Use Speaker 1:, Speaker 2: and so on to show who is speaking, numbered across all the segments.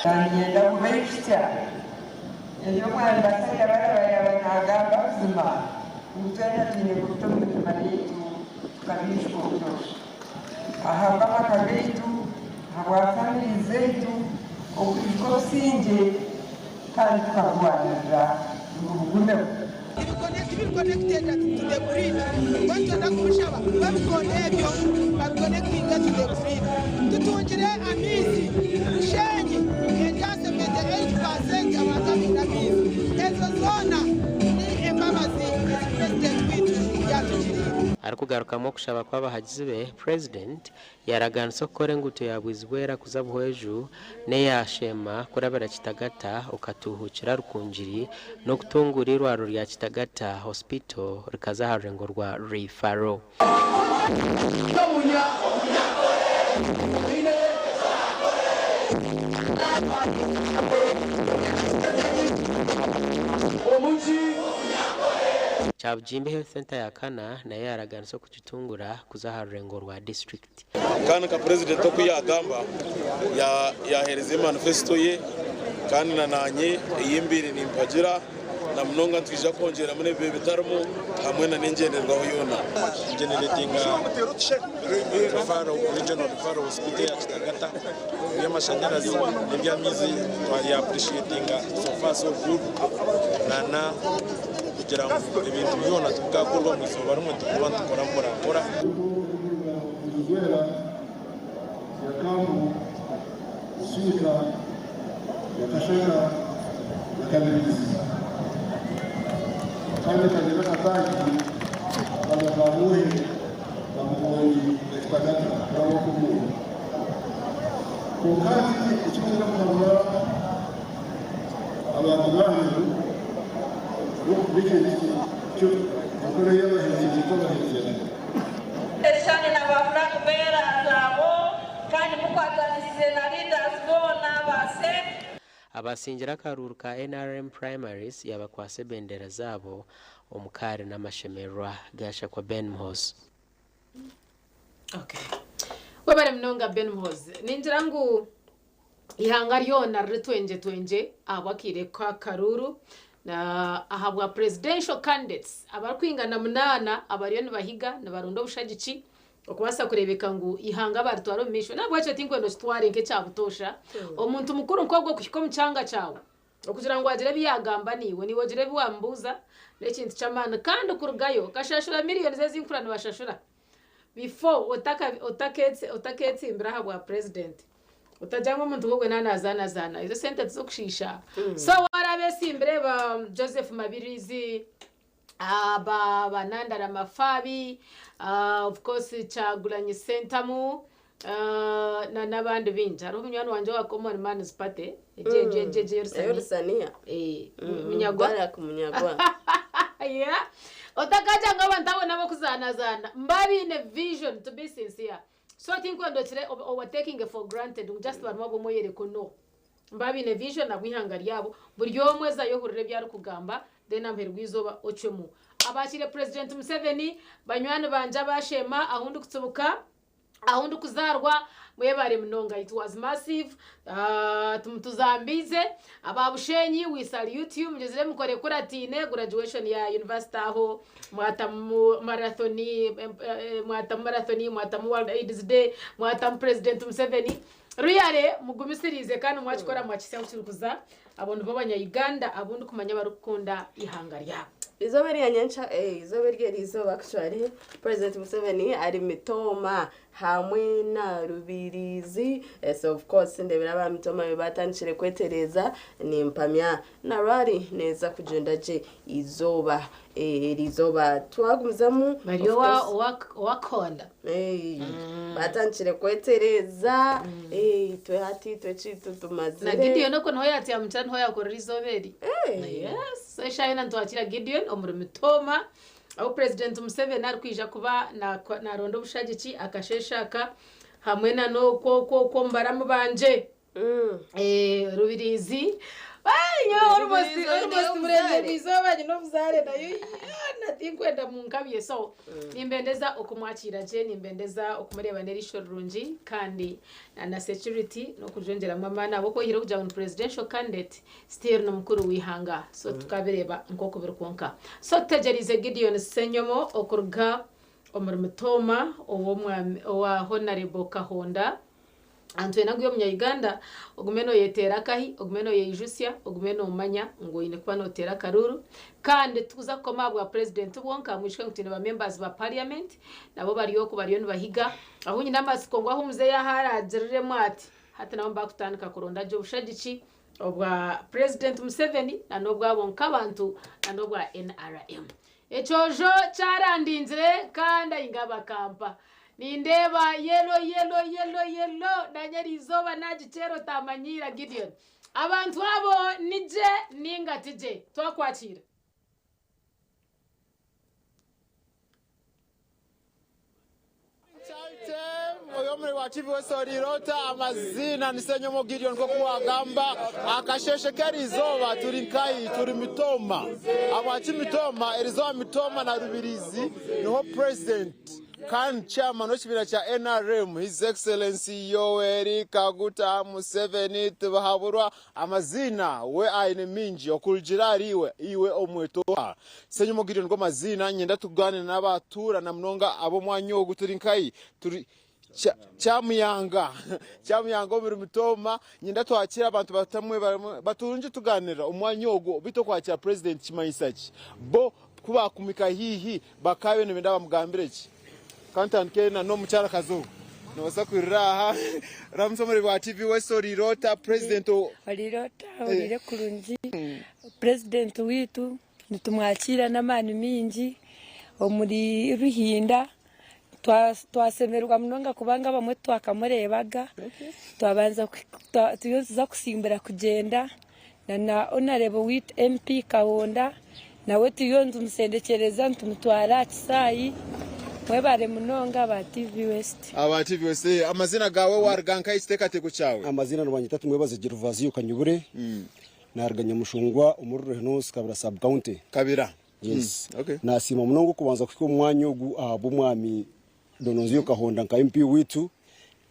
Speaker 1: Nanyenda kubaijukya ebi Omwami Basajjabalaba yaaba naagamba buzima ngu twena twine kubita omu mitima yaitu tukabiijuka obutoosha. Ahabw'amaka gaitu, ahabwa families zaitu, okwijuka obusingye kandi tukaburwanirira ngu bugumeho.
Speaker 2: Tibiri connected to the grid mbwenu nitwenda kumushaba ngu ebikondo ebyo babikonectinge to the grid. Tutungire amaizi Bushenyi eri aha 78% abantu abaine amaizi. Ezo zoona ni embabazi ezi Purezidenti waitu yaatugiriire.
Speaker 3: Arikugarukamu okushaba kw'abahagizi be, Purezidenti Yaaraganisa okukora enguuto ya Bwizibwera kuza Buhweju n'eya Sheema kurabira Kitagata okatuuhuukira Rukungiri n'okutunguura eirwariro rya Kitagata Hospital rikaza aha rurengo rwa Referral. Kyabugimbi Health Centre ya kana nayo yaaraganisa okugitungura kuza aha rurengo rwa disiturikiti.
Speaker 4: Kandi nka Purezidenti oku yaagamba, yaaheereza manifesito ye kandi na naanye ei mbaire nimpagira na munonga nitwija kwongyeramu n'ebibaire bitarimu hamwe na n'engyenderwaho yoona.
Speaker 5: Generatinga Regional Referral Hospital eya Kitagata, eby'amashanyarazi n'eby'amaizi twabya appreciatinga so far so good na kugira ngu ebintu byona tibikakorwa omu izooba rimwe nituba nitukora mpora mpora.
Speaker 6: Bugwera, Nyakambu, Busiika, Nyakashaka na Kabirizi kandi ekagira akataagi kaza Kabuhe na Muhongi na Kitagata kuraba Okubuura. Kwonka hati eki kwenda kuhabura abantu banyu n'ekintu ky'enkora y'abahekyera etabahekyera.
Speaker 7: Ekishushani na ba flag bearers abo kandi mukwatanisize na leaders boona aba CEC.
Speaker 3: Abasingire akaruuru ka nrm primaries yabakwasa ebendera zaabo omu kaari n'amashemererwa gashakwa Ben Muhoozi.
Speaker 8: Okay. Webare munonga Ben Muhoozi. Ningira ngu Eihanga ryona riri twengye twengye ahabw'akaire k'akaruuru ahabwa presidential candidates abarikwingana munaana abariyo nibahiga nibaronda obushagiki okubaasa kureebeka ngu eihanga baritwara omu maisho. N'ahabw'ekyo tinkwenda okitware nk'ekya butoosha. Omuntu mukuru nk'ogwo kuhika omu kyanga kyawe okugira ngu agire ebi yaagamba naiwe, naiwe ogire ebi waamubuuza n'ekintu ky'amaani. Kandi kurugayo okashashura millions ezi nkura nibashashura before otakeetsimbire aha bwa president. Otagira ngu omuntu nk'ogwo naanazaanazaana, ezo esente tiz'okushiisha. So waaraaba esimbire ba Joseph Mabirizi, ba ba Nandala Mafabi, of course Kyagulanyi Ssentamu, na n'abandi baingi. Hariho munywani wangye owa Common Man's Party, egyo egyo egyo egyo
Speaker 9: ey'Orusaniya.
Speaker 8: Eh, Munyagwa.
Speaker 9: Barrack Munyagwa.
Speaker 8: Yeah. Otakagira ngu abantu abo n'ab'okuzaanazaana. Mba baine vision to be sincere. So tinkwenda okire obatekinge for granted ngu just barimu ab'omweyereko no. Nibaba baine vision ahabw'eihanga ryabo, buri omwe zayo ohurire ebi arikugamba then aha muheru gw'eizooba ocwemu. Abaakiire President Museveni, banywani bangye aba Sheema ahu ndikutsibuka, ahu ndikuzaarwa, mwebare munonga it was massive, Timutuzambiize. Aba Bushenyi we salute you mugyezire mukore ekuratiine graduation ya university aho mwatamu marathon mwatamu marathon mwatamu world aids day mwatamu president Museveni really mugumisiriize kandi mwakikora mwakihitsya ahu kirikuza abo nibo banya Uganda abu ndikumanya abarikukunda eihanga ryabo.
Speaker 9: Izooba erya nyenkya, eh, izooba eryo eriizooba actually, President Museveni ari Mitooma hamwe na Rubirizi. So of course ndebera aba Mitooma be batandikire kwetereeza, nimpamya na rally neeza kugyenda gye izooba eriizooba. Twagumizamu,
Speaker 8: Bari
Speaker 9: of
Speaker 8: owa
Speaker 9: course,
Speaker 8: owa owa konda.
Speaker 9: Batandikire kwetereeza, itwe hati itwe ekiitu
Speaker 8: Na
Speaker 9: tumazire.
Speaker 8: Gideon okwo niho yatyamukira niho yakorera izooba eri. Yes. So eshaaha yoona nitwakira Gideon omuri Mitooma ahu President Museveni arikwija kuba naronda obushagiki akasheeshe aka hamwe na n'okwo okwo okwo omu baramu bangye. Rubirizi. Nyowe almost
Speaker 9: Rubirizi oine
Speaker 8: almost
Speaker 9: obuzaare.
Speaker 8: Burengyerwa izooba nyine obuzaare nayo yoona tinkwenda munkabye. So nimbendeza okumwakiira gye, nimbendeza okumureeba n'eriisho rirungi kandi na security n'okujwongyeramu amaani ahabw'okuba oihireho kugira ngu ni presidential candidate still ni mukuru w'eihanga. So tukabireeba nk'oku biri kwonka. So tutegyereize Gideon Ssenyomo okuruga omuri Mitooma ow'omwami owa Honarebo Kahonda. Antwena ngu iwe Munya-Uganda ogume nooyeteera akahi, ogume nooyeyijutsya, ogume noomanya ngu oine kuba nooteera akaruuru. Kandi titukuza kukoma aha bwa Purezidenti bwonka, mwijuke ngu twine ba members ba parliament nabo bari okwo bariyo nibahiga. Ahu nyine amatsiko ngu ahu muzeeyi ahu araagiriremu ati, hati nabo nibakutandika kuronda gye obushagiki obwa Purezidenti Museveni na n'obwabo nk'abantu na n'obwa nrm. Ekyojo kyarandinzire kandi ainga bakampa. Nindeeba yellow yellow yellow yellow nanye eriizooba nagikyera otamanyiira Gideon. Abantu abo nigye ninga tigye? Twakwakiira.
Speaker 10: Oyo omuri wa TV West oriirota amaziina ni Ssenyomo Gideon nk'oku wagamba akasheshe k'erizooba turi nkahi turi Mitooma ahabwaki Mitooma erizooba Mitooma na Rubirizi niho president kandi chairman w'ekibiina kya NRM His Excellency Yoweri Kaguta Museveni Tibuhaburwa amaziina we aine mingi okurugiirira ahari iwe iwe omweta oha Ssenyomo Gideon nigo maziina nyenda tugaanire n'abatuura na munonga ab'omwanya ogu turi nkahi turi Kyamuyanga Kyamuyanga omuri Mitooma nyenda twakire abantu batamwe baramwe baturungi tugaanira omwanya ogu beitu okwakira president kimanyisa ki bo ku baakumika haihi bakaabaire nibenda bamugambire ki Ka ntandike na n'omukyarakazi ogu noobaasa kwirira aha Ramusa omuri bwa TV West oriire ota president
Speaker 11: Oriire ota oriire kurungi president waitu Nitumwakiira n'amaani maingi omuri Ruhinda. Twasemererwa munonga kubanga abamwe titwakamureebaga. Twabanza turiyo nituza kusimbura kugyenda na Honourable waitu MP Kahonda nawe turiyo nitumusendekyereza nitumutwara aha kisaayi. Mwebare munonga aba TV West.
Speaker 10: Aba TV West, amaziina gaawe waruga nkahi ekiteekateeko kyawe?
Speaker 12: Amaziina nibanyeta Tumwebaze Gervaziyo Kanyubure. Naruga Nyamushungwa omuri Ruhe North Kabira sub county.
Speaker 10: Kabira.
Speaker 12: Yes.
Speaker 10: Okay.
Speaker 12: Nasiima munonga okubanza kuhika omu mwanya ogu ahabw'omwami Dononzio Kahonda nka MP waitu.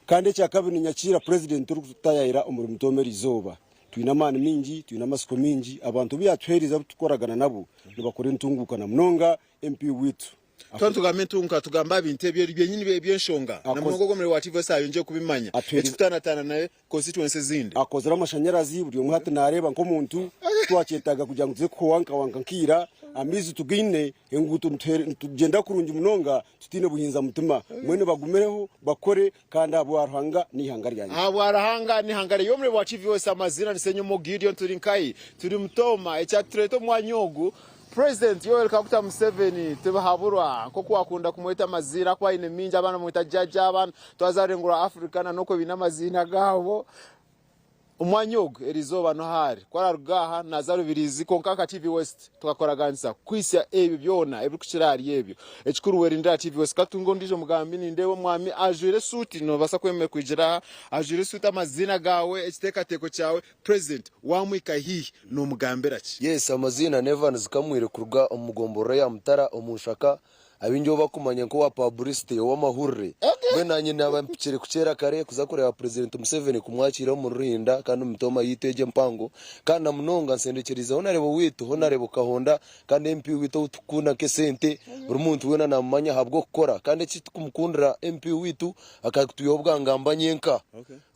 Speaker 12: Kandi ekyakabiri ninyakiira president orikututayayira omuri Mitooma erizooba. Twine amaani mingi, twine amatsiko mingi, abantu obu yatuheerize abu tukukoragana nabo nibakora entunguuka na munonga MP waitu.
Speaker 10: Twaba nitugamba entunguka tugamba aha bintu ebyo byenyini eby'enshonga na munonga ogwo omuri wa TV ayongye kubimanya ekikutanatana na constituency ezindi.
Speaker 12: Akozire amashanyarazi buri omwe hati nareeba nk'omuntu titwakyetaaga kugira ngu tuze kuhowankawanka nkaira, amaizi tugaine, enguuto nitugyenda kurungi munonga tutaine buhinza mutima. Mbwenu bagumireho bakore kandi ahabwa Ruhanga n'eihanga ryangye.
Speaker 10: Ahabwa Ruhanga n'eihanga rye. Omuri wa TV West amaziina ni Ssenyomo Gideon turi nkahi? Turi Mutooma ekyatureeta omu mwanya ogu President Yoweri Kaguta Museveni tibuhaburwa nk'oku wakunda kumweta amaziina ahakuba aine mingi abandi bamweta Jajja abandi twaza aha rurengo rwa Africa na n'okwo baine amaziina gaabo. Omwanya ogu erizooba niho ari ku araruga aha naaza Rubirizi kwonka nka TV West tukakoraganisa kuhitsya ebyo byona ebirikukira ahari ebyo. Ekikuru werindire aha TV West. Katunge ondiijo mugambi nindeeba omwami ajwaire esuuti noobaasa kwigira aha ajwaire esuuti amaziina gaawe ekiteekateeko kyawe President wamwika haihi nomugambira ki?
Speaker 13: Yes amaziina ni Evans Kamwire kuruga omu gomborora ya Mutara omu Nshaka abaingi ou bakumanya nk'owa publicity ow'amahurire. Mbwenu nanye naba mpikire kukyera kare kuza kureeba President Museveni kumwakiira omuri Ruhinda kandi omu mitooma yaitu egi empango kandi na munonga nsendekyerize Honarebo waitu Honarebo Kahonda kandi MP waitu ou tukukunda nk'esente buri muntu weena namumanya ahabw'okukora kandi eki tukumukundira MP waitu akatwiha obwangamba nyenka.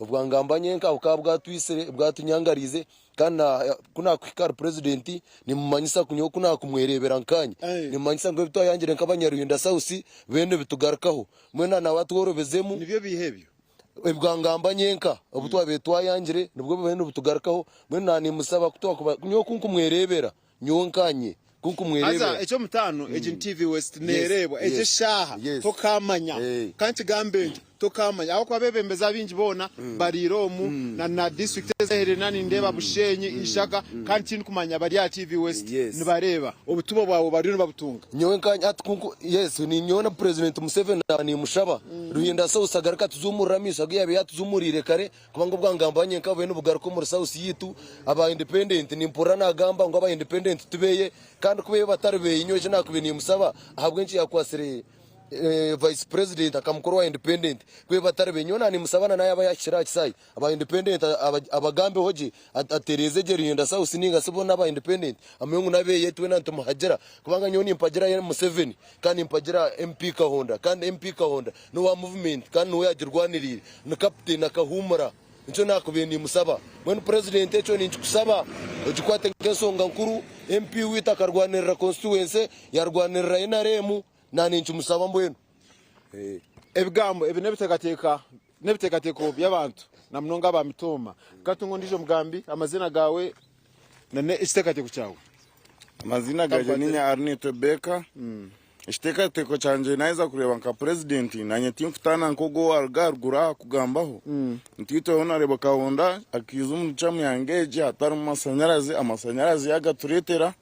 Speaker 13: Obwangamba nyenka bukaba bwatwisire bwatunyangariize Kandi ku naakuhika ahari purezidenti nimumanyisa ku nyowe ku naakumwereebera nkaanye, nimumanyisa ngu ebi twayangire nk'Abanyaruhinda South beene nibitugarukaho. Mbwenu nawe atworobezemu.
Speaker 10: Nibyo biiha ebyo?
Speaker 13: Ebwangamba nyenka obu twabaire twayangire nibwo bubaire nibutugarukaho. Mbwenu naanimusaba ku twakuba nyowe ku nkumwereebera nyowe nkaanye ku nkumwereebera.
Speaker 10: Haza eky'omutaano egi ni TV West neereebwa egi eshaaha tokaamanya ka nkigambe ntyo tokaamanya ahabw'okuba abeebembezi abaingi boona bariire omu na na disiturikiti ezehereire na nindeeba Bushenyi, Ishaka kandi tindikumanya bari aha TV West nibareeba obutumwa bwawe bariyo nibabutunga.
Speaker 13: Nyowe nkaanye hati ku nku yes nyowe na Purezidenti Museveni naaba nimushaba Ruhinda South agaruke atuzumurire amaisho agu yaabaire yaatuzumuriire kare Kubanga obwangamba nyenka buriyo nibugaruka omuri South yaitu, aba independent nimpurira nagamba ngu aba independent tibeye kandi ku beye batari beye nyowe eki nakubaire nimusaba ahabw'enki yakwatsire vice president akamukora owa independent ku beye batari beye nyowe nanimusaba na yaba yahikire aha kisaayi aba independent abagambeho gye atereeze gye Ruhinda South ninga shi boona aba independent amanye ngu nabeye twena nitumuhagira kubanga nyowe nimpagira Museveni kandi nimpagira MP Kahonda kandi MP Kahonda N'owa movement kandi niwe yagirwaniriire. Ni captain akahumura. Nikyo nakubaire nimusaba. Mbwenu president ekyo ninkikusaba okikwate nk'ensonga nkuru. MP waitu akarwanirira constituency, yarwanirira NRM, na ninkimusaba mbwenu.
Speaker 10: Ebigambo ebi n'ebiteekateeka n'ebiteekateeko by'abantu na munonga aba Mitooma. Katunga ondiijo mugambi, amaziina gaawe na n'ekiteekateeko kyawe.
Speaker 14: Amaziina gangye niinye Arnett Baker. Ekiteekateeko kyangye naaheza kureeba nka purezidenti naanye tinkutaana nk'ogwo owaaruga aharuguru aha kugambaho. Nti Honarebo Kahonda akaiza omu Kyamuyanga egi hatarimu mashanyarazi, amashanyarazi yaagatureetera.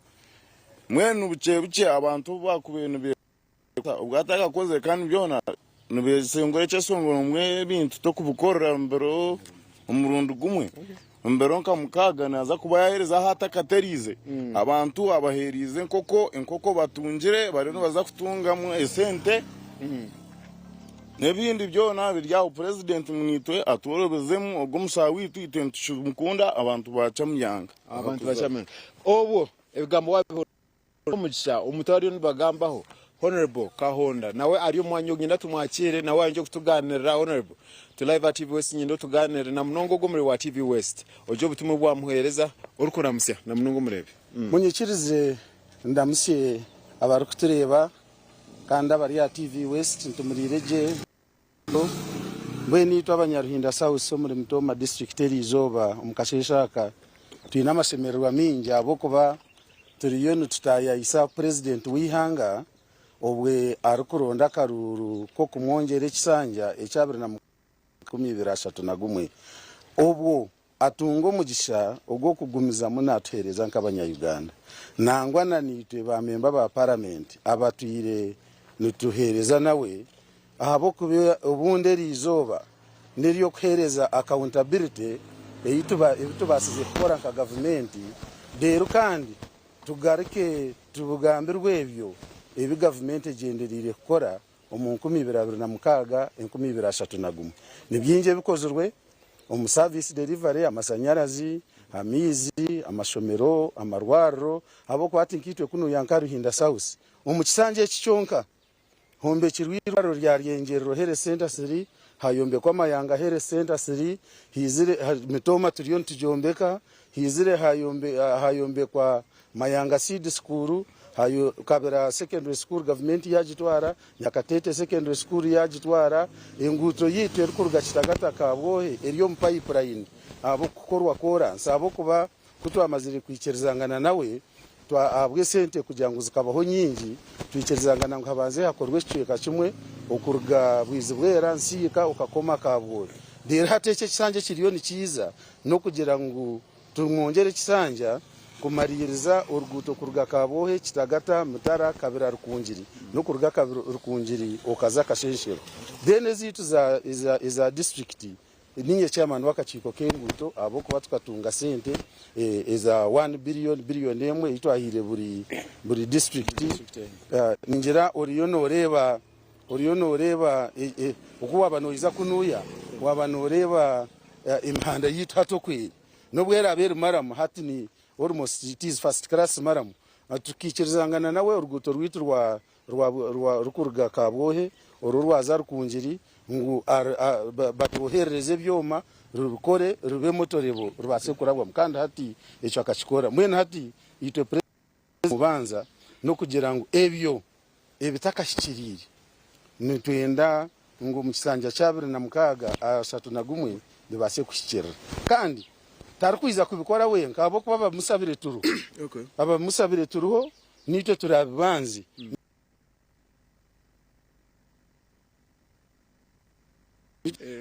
Speaker 14: Mbwenu bukye bukye abantu obu baakubaire nibeeta obwo atakakozire kandi byona nibeeshongora ekyeshongoro ngu ebintu tokubikorera omu omurundi gumwe. Omu biro nka mukaaga naaza kuba yaaheereza ahu atakatereize. Abantu abaheereize enkoko, enkoko batungire bariyo nibaza kutungamu esente n'ebindi byona biri aho. Purezidenti naitwe atworobezemu ogwo omushaho waitu itwe nitukimukunda abantu ba Kyamuyanga.
Speaker 10: Abantu ba Kyamuyanga. Obwo ebigambo waabihurira. Omugisha omuto ariyo nibagambaho Honourable Kahonda nawe ari omu mwanya ogu nyenda tumwakiire nawe ayongye kutuganirira Honourable turi live aha TV West nyenda otuganirire na munonga ogu omuri wa TV West ogye obutumwa obu wamuhereza orikuramutsya na munonga omureebe.
Speaker 15: Munyikirize ndamutsye abarikutureeba kandi abari aha TV West ntumuriire gye. Mbwenu itwe abanyaruhinda South omuri Mitooma disiturikiti eriizooba omu kasheeshe aka twine amashemererwa maingi ahabw'okuba turiyo nitutaayayisa Purezidenti w'eihanga obwe arikuronda akaruuru k'okumwongyera ekisanja ekya 2031 obwo Atunga omugisha ogw'okugumizamu naatuheereza nk'abanya-Uganda. Nangwa na naitwe baamemba ba Paramenti abatwire nituheereza nawe ahabw'okuba obundi eri izooba n'ery'okuheereza accountability ebi tubaasize kukora nka gavumenti reero kandi tugaruke tubigambirwe ebyo ebi gavumenti egyendereire kukora omu 2026, 2031. Ni bingi ebikozirwe omu service delivery, amashanyarazi, amaizi, amashomero, amarwariro ahabw'okuba hati nkaitwe kunuya nka Ruhinda South omu kisanja eki kyonka hombekirwe eirwariro rya Ryengyerero Health Centre 3, hayombekwa Mayanga Health Centre 3, haizire Mitooma turiyo nitugyombeka, haizire hayombekwa Mayanga Seed School, Kabira Secondary School gavumenti yagitwara, Nyakatete Secondary School yagitwara, enguuto yaitu erikuruga Kitagata Kabwohe eri omu pipeline ahabw'okukorwa koransi ahabw'okuba ku twamazire kwikirizangana nawe ahabw'esente kugira ngu zikabaho nyingi twikirizangana ngu habanze hakorwe ekicweka kimwe okuruga Bwizibwera, Nsiika okakoma Kabwohe. Reero hati eki ekisanja ekiriyo nikiiza n'okugira ngu Tumwongyere ekisanja kumariiriza oruguuto kuruga Kabwohe, Kitagata, Mutara, Kabira, Rukungiri n'okuruga Rukungiri okaza Kashenshero. Then ezaitu eza disiturikiti niinye chairman w'akakiiko k'enguuto ahabw'okuba tukatunga sente eza one billion, billion emwe ei twahaire buri disiturikiti. Ningira oriyo nooreeba oriyo nooreeba oku waaba noija kunuya waaba nooreeba Emihanda yaitu hati oku eri, n'obu eraabe eri maramu hati ni almost it is first class maramu, tukaikirizangana nawe oruguuto rwaitu rwa rwa rwa rurikuruga Kabwohe oru orwaza Rukungiri ngu batwoherereze ebyoma rurukore rube motorable rubaase kurabwamu kandi hati ekyo akakikora. Mbwenu hati itwe Mubanza n'okugira ngu ebyo ebitakahikiriire nitwenda ngu omu kisanja kya 2006 31 bibaase kuhikirira. Kandi tarikwija kubikora wenka ahabw'okuba ababimusabire turiho. Ababimusabire turiho, naitwe turi abibanzi.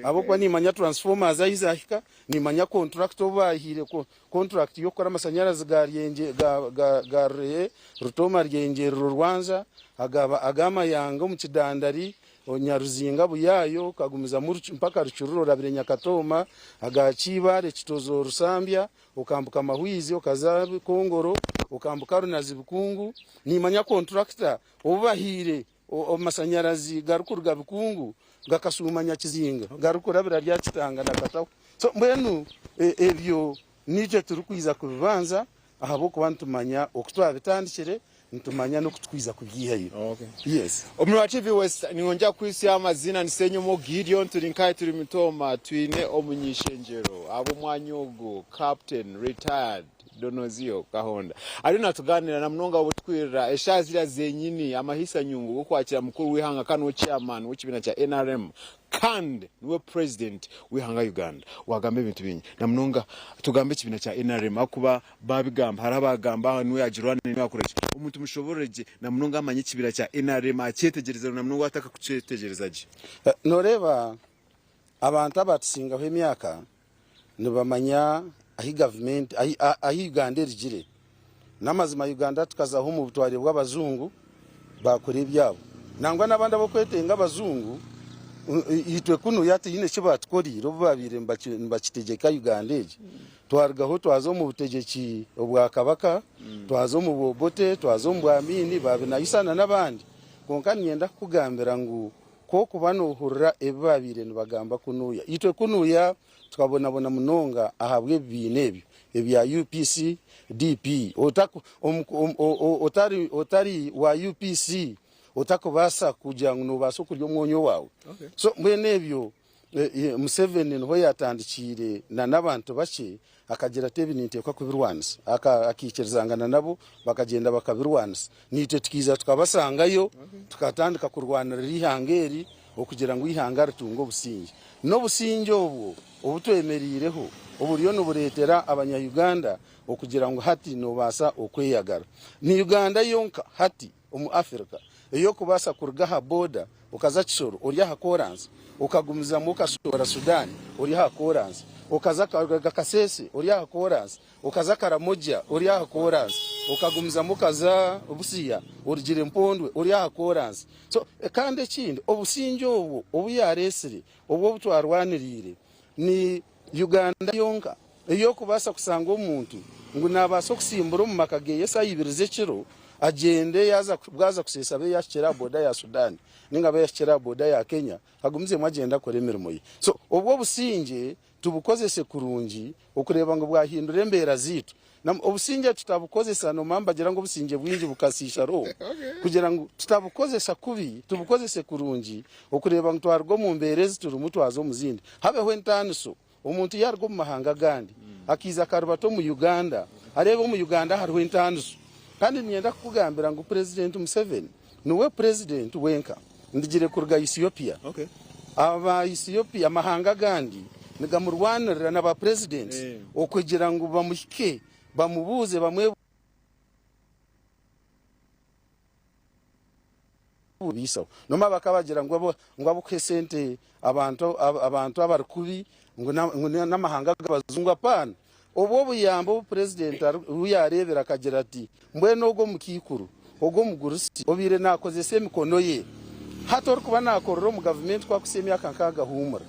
Speaker 15: Ahabw'okuba nimanya transformers ahi zahika, nimanya contractor ou bahaire contract y'okukora amashanyarazi ga Ryengye ga ga ga Rurehe, Rutooma Ryengyerero Rwanza, aga aga Mayanga omu Kidandari, Nyaruzinga Buyaayo, okagumizamu mpaka Rucurura orabire Nyakatooma, aga Kiibaare Kitozo Rusambya, okambuka Mahwizi okaza Kongoro, okambuka Runazi Bukungu. Nimanya contractor ou bahaire Amashanyarazi garikuruga Bikungu gakashuuma Nyakizinga garikurabira rya Kitanga na Katahu. So mbwenu ebyo naitwe turikwija kubibanza ahabw'okuba nitumanya oku twabitandikire, nitumanya n'oku turikwija kubyihayo. Yes.
Speaker 10: Omuri wa TV West ninyongera kuhitsya amaziina ni Ssenyomo Gideon turi nkahi turi Mitooma twine omunyishengyero ahabw'omwanya ogu Captain retired Donozio Kahonda ariyo natuganira na munonga obutukwirira eshaaha ziriya zenyini amahiisa nyungu g'okwakira mukuru w'eihanga kandi niwe chairman w'ekibiina kya NRM kandi niwe president w'eihanga Uganda. Wagamba ebintu bingi na munonga tugambe ekibiina kya NRM ahakuba babigamba hariho abagamba aha niwe yagirwanire niwe yakoraki omuntu mushoborore gye na munonga amanye ekibiina kya NRM akyetegyereze na munonga atakakukyetegyereza gye.
Speaker 15: Noreeba abantu abatusingaho emyaka nibamanya ahi gavumenti ahi Uganda erigire. N'amazima Uganda tukazaho omu butware bw'abajungu baakora ebyabo. Nangwa n'abandi ab'okwetenga abajungu itwe kunuya tihaine eki baatukoreire obu baabaire nibakitegyeka Uganda egi. Twarugaho twaza omu butegyeki obwa Kabaka, twaza omu bw'Obote, twaza omu bwa Amiini, ba Binaisana n'abandi. Kwonka niinyenda kukugambira ngu Ku okuba noohurira ebi baabaire nibagamba kunuuya. Itwe kunuuya tukabonabona munonga ahabw'ebibiina ebyo ebya UPC, DP. Otari otari wa UPC otakubaasa kugira ngu noobaasa okurya omwonyo waawe. So mbwenu ebyo Museveni niho yaatandikiire na n'abantu bakye Akagira ati, Ebi ninteekwa kubirwanisa. Akaikirizangana nabo, bakagyenda bakabirwanisa. Naitwe tukaija tukabasangayo, tukatandika kurwanirira eihanga eri okugira ngu eihanga ritunge obusingye. N'obusingye obwo obu twemereireho oburiyo nibureetera abanya-Uganda okugira ngu hati noobaasa okweyagara. Ni Uganda yonka hati omu Africa ey'okubaasa kuruga aha boda okaza Kisoro ori aha koransi, okagumizamu okashohora Sudan ori aha koransi, okaza Kasese ori aha koransi, okaza Karamoja ori aha koransi, okagumizamu okaza Busia orugire Mpondwe ori aha koransi. So kandi ekindi obusingye obwo obu yaresire obwo obu twarwaniriire ni Uganda yonka ey'okubaasa kusanga omuntu ngu naabaasa okusimbura omu maka ge eshaaha ibiri z'ekiro agyende yaaza bwaza kuseesa abe yaahikire aha boda ya Sudan nainga abe yaahikire aha boda ya Kenya agumizemu agyende akore emirimo ye. So obwo obusingye tubukozese kurungi okureeba ngu bwahindura embeera zaitu. Obusingye tutabukozesa noomanya nibagira ngu obusingye bwingi bukasiisha roho kugira ngu tutabukozesa kubi tubukozese kurungi okureeba ngu twaruga omu mbeera ezi turimu twaza omu zindi. Habeho entaaniso. Omuntu yaaruga omu mahanga agandi akaija akarubata omu Uganda, areebe omu Uganda hariho entaaniso. Kandi niinyenda kukugambira ngu Purezidenti Museveni niwe Purezidenti wenka ndigire kuruga Ethiopia. Aba Ethiopia, amahanga agandi nigamurwanirira na ba Purezidenti okugira ngu bamuhike bamubuuze bamwe. Biisaho. Nomba bakaba bagira ngu abo ngu abokuha esente abantu abantu abari kubi ngu ngu n'amahanga g'abajungu apaana. Obwo obuyambi obu purezidenti obu yaareebire akagira ati mbwenu ogu omukaikuru, ogu omugurusi obaire naakozesa emikono ye hati orikuba naakorera omu gavumenti ku akuhitsya emyaka nkaaga ahuumura.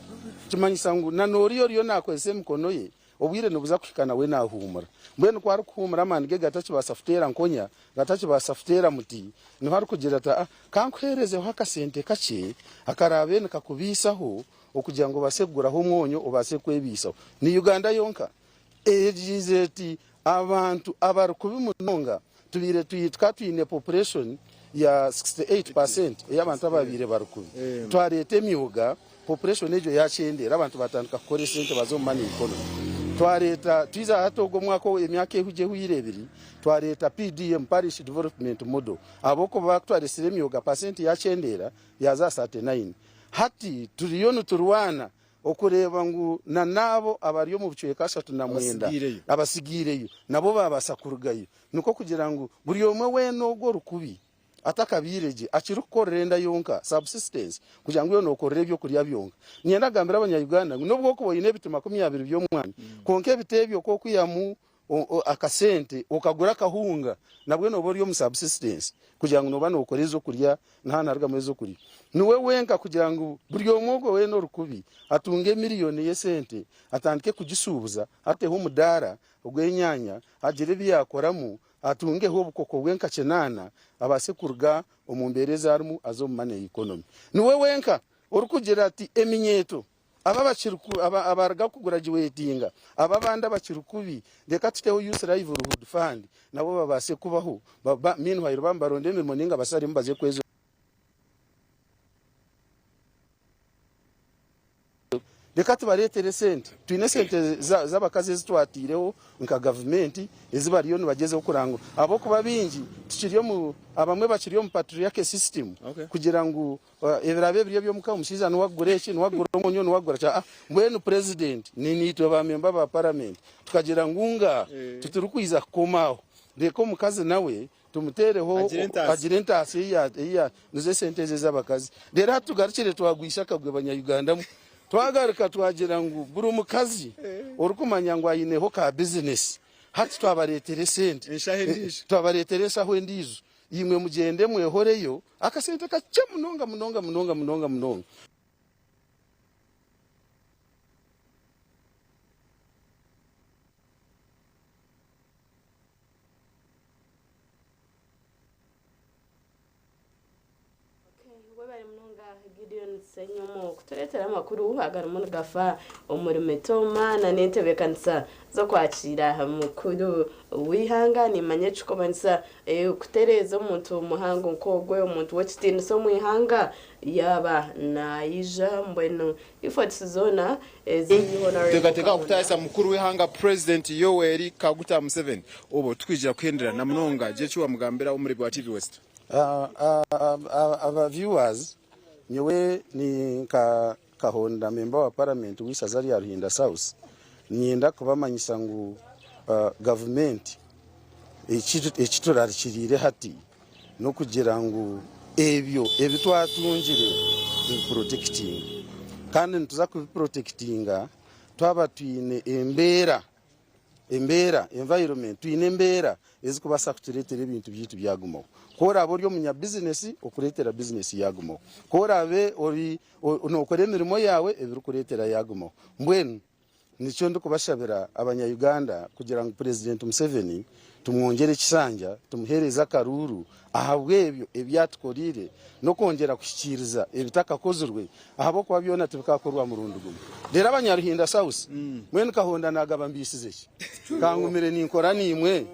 Speaker 15: Kimanyisa ngu na n'oriya oriyo naakozesa emikono ye Obwire nibuza kuhika nawe naahuumura. Mbwenu ku arikuhuumura amaani ge gatakibaasa kuteera nkonya, gatakibaasa kuteera muti, niho arikugira ati, Ah, ka nkuheerezeho akasente kakye akaraabe nikakubaisaho okugira ngu obaase kuguraho omwonyo obaase kwebaisaho. Ni Uganda yonka egiizire eti abantu abari kubi munonga tubaire tukaba twine population ya 68 percent ey'abantu ababaire bari kubi. Twareeta emyoga. Population egyo yakyendeera abantu batandika kukora esente baza omu money economy. Twareeta twiza hati ogu omwaka emyaka ehugye ehweire ebiri twareeta PDM, Parish Development Model, ahabw'okuba kutwaresire emyoga pasenti yakyendeera yaaza aha 39. Hati turiyo niturwana okureeba ngu na n'abo abari omu bucweka 39 abasigaireyo nabo baabaasa kurugayo. Nikwo kugira ngu buri omwe weena ogwo orikubi atakabaire gye akirikukorera enda yonka, subsistence, kugira ngu iwe nokorera ebyokurya byonka. Niinyenda kugambira abanya-Uganda ngu n'obu okuba oine ebiti 20 by'omwani, kwonka ebiti ebyo ku okwihamu akasente okagura akahunga, nabwe nooba ori omu subsistence kugira ngu nooba nookora ez'okurya nihanarugamu ez'okurya. Niwe wenka kugira ngu buri omwe ogwo weena orikubi atunge miriyoni y'esente atandike kugisuubuza ateho omudaara ogw'enyaanya agire ebi yaakoramu atungeho obukoko bwe nka kinaana abaase kuruga omu mbeera ezi arimu aze omu money economy. Niwe wenka orikugira ati eminyeeto aba abakiri abaruga kuguragiwetinga aba abandi abakiri kubi reka tuteho youth livelihood fund nabo babaase kubaho meanwhile baba nibaronda emirimo ninga basharemu baze kweza Reka tubareetere esente. Twine esente z'abakazi ezi twataireho nka gavumenti ezi bariyo nibagyezaho kurangura. Ahabw'okuba baingi tukiri omu, abamwe bakiri omu patriarchy system kugira ngu ebiraabe biri eby'omuka omushaija niwe akugura eki, niwe akugura omwonyo, niwe akugura ki. Aa mbwenu purezidenti niitwe ba memba ba paramenti tukagira ngu ngaaha titurikwija kukoma aho, reka omukazi nawe Tumuteereho
Speaker 10: Agire entaasya.
Speaker 15: agire entaasya ei ya- ei ya- nizo esente ezo ez'abakazi. Reero hati tugarukire twagwisa akagwe banya-Uganda mwe. Twagaruka twagira ngu buri mukazi orikumanya ngu aineho ka bizinesi, hati twabareetera esente.
Speaker 10: Enshaho endiijo.
Speaker 15: Twabareetera enshaho endiijo. Imwe mugyende mwehoreyo akasente kakye munonga munonga munonga munonga munonga.
Speaker 9: Webare munonga Gideon Ssenyomo kutureetera amakuru agarimu nigafa omuri Mitooma na n'entebeekanisa z'okwakiira mukuru w'eihanga. Nimanya ekirikumanyisa kutereeza omuntu muhango nk'ogwe, omuntu w'ekitiinisa omu ihanga yaaba naija mbwenu efforts zoona ezi Honourable
Speaker 10: Teekateeka
Speaker 9: Kahonda
Speaker 10: kutaayisa mukuru w'eihanga Purezidenti Yoweri Kaguta Museveni obwo tukwija kuhendera na munonga gira eki wamugambira omureebi wa TV West.
Speaker 15: Aba viewers nyowe ni nka Kahonda member wa parliament w'isaza rya Ruhinda South niinyenda kubamanyisa ngu gavumenti ekiturarikiriire hati n'okugira ngu ebyo ebi twatungire tubipurotekitinge kandi nituza kubipurotekitinga twaba twine embeera embeera, environment, twine embeera ezikubaasa kutureetera ebintu byaitu byagumaho. Ku oraabe ori omunyabizinesi, okureetera bizinesi yaagumaho. Ku oraabe ori nookora emirimo yaawe, ebirikureetera yaagumaho. Mbwenu nikyo ndikubashabira abanya-Uganda kugira ngu Purezidenti Museveni tumwongyere ekisanja, tumuheereze akaruuru ahabw'ebyo ebi atukoreire n'okwongyera kuhikiiriza ebitakakozirwe ahabw'okuba byona tibikakorwa murundi gumwe. Reero abanyaruhinda South mbwenu Kahonda naagaba mbiisize ki? Kangumire ninkora naimwe,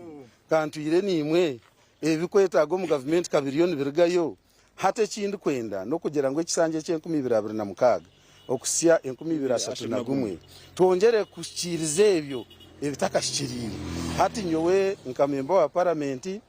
Speaker 15: kantwire naimwe, ebikwetaaga omu gavumenti kabiriyo nibirugayo. Hati eki ndikwenda n'okugira ngu ekisanja eky'enkumi ibiri 26 okuhitsya 2031 twongyere kuhikiiriza ebyo ebitakahikiriire. Hati nyowe nka memba wa paramenti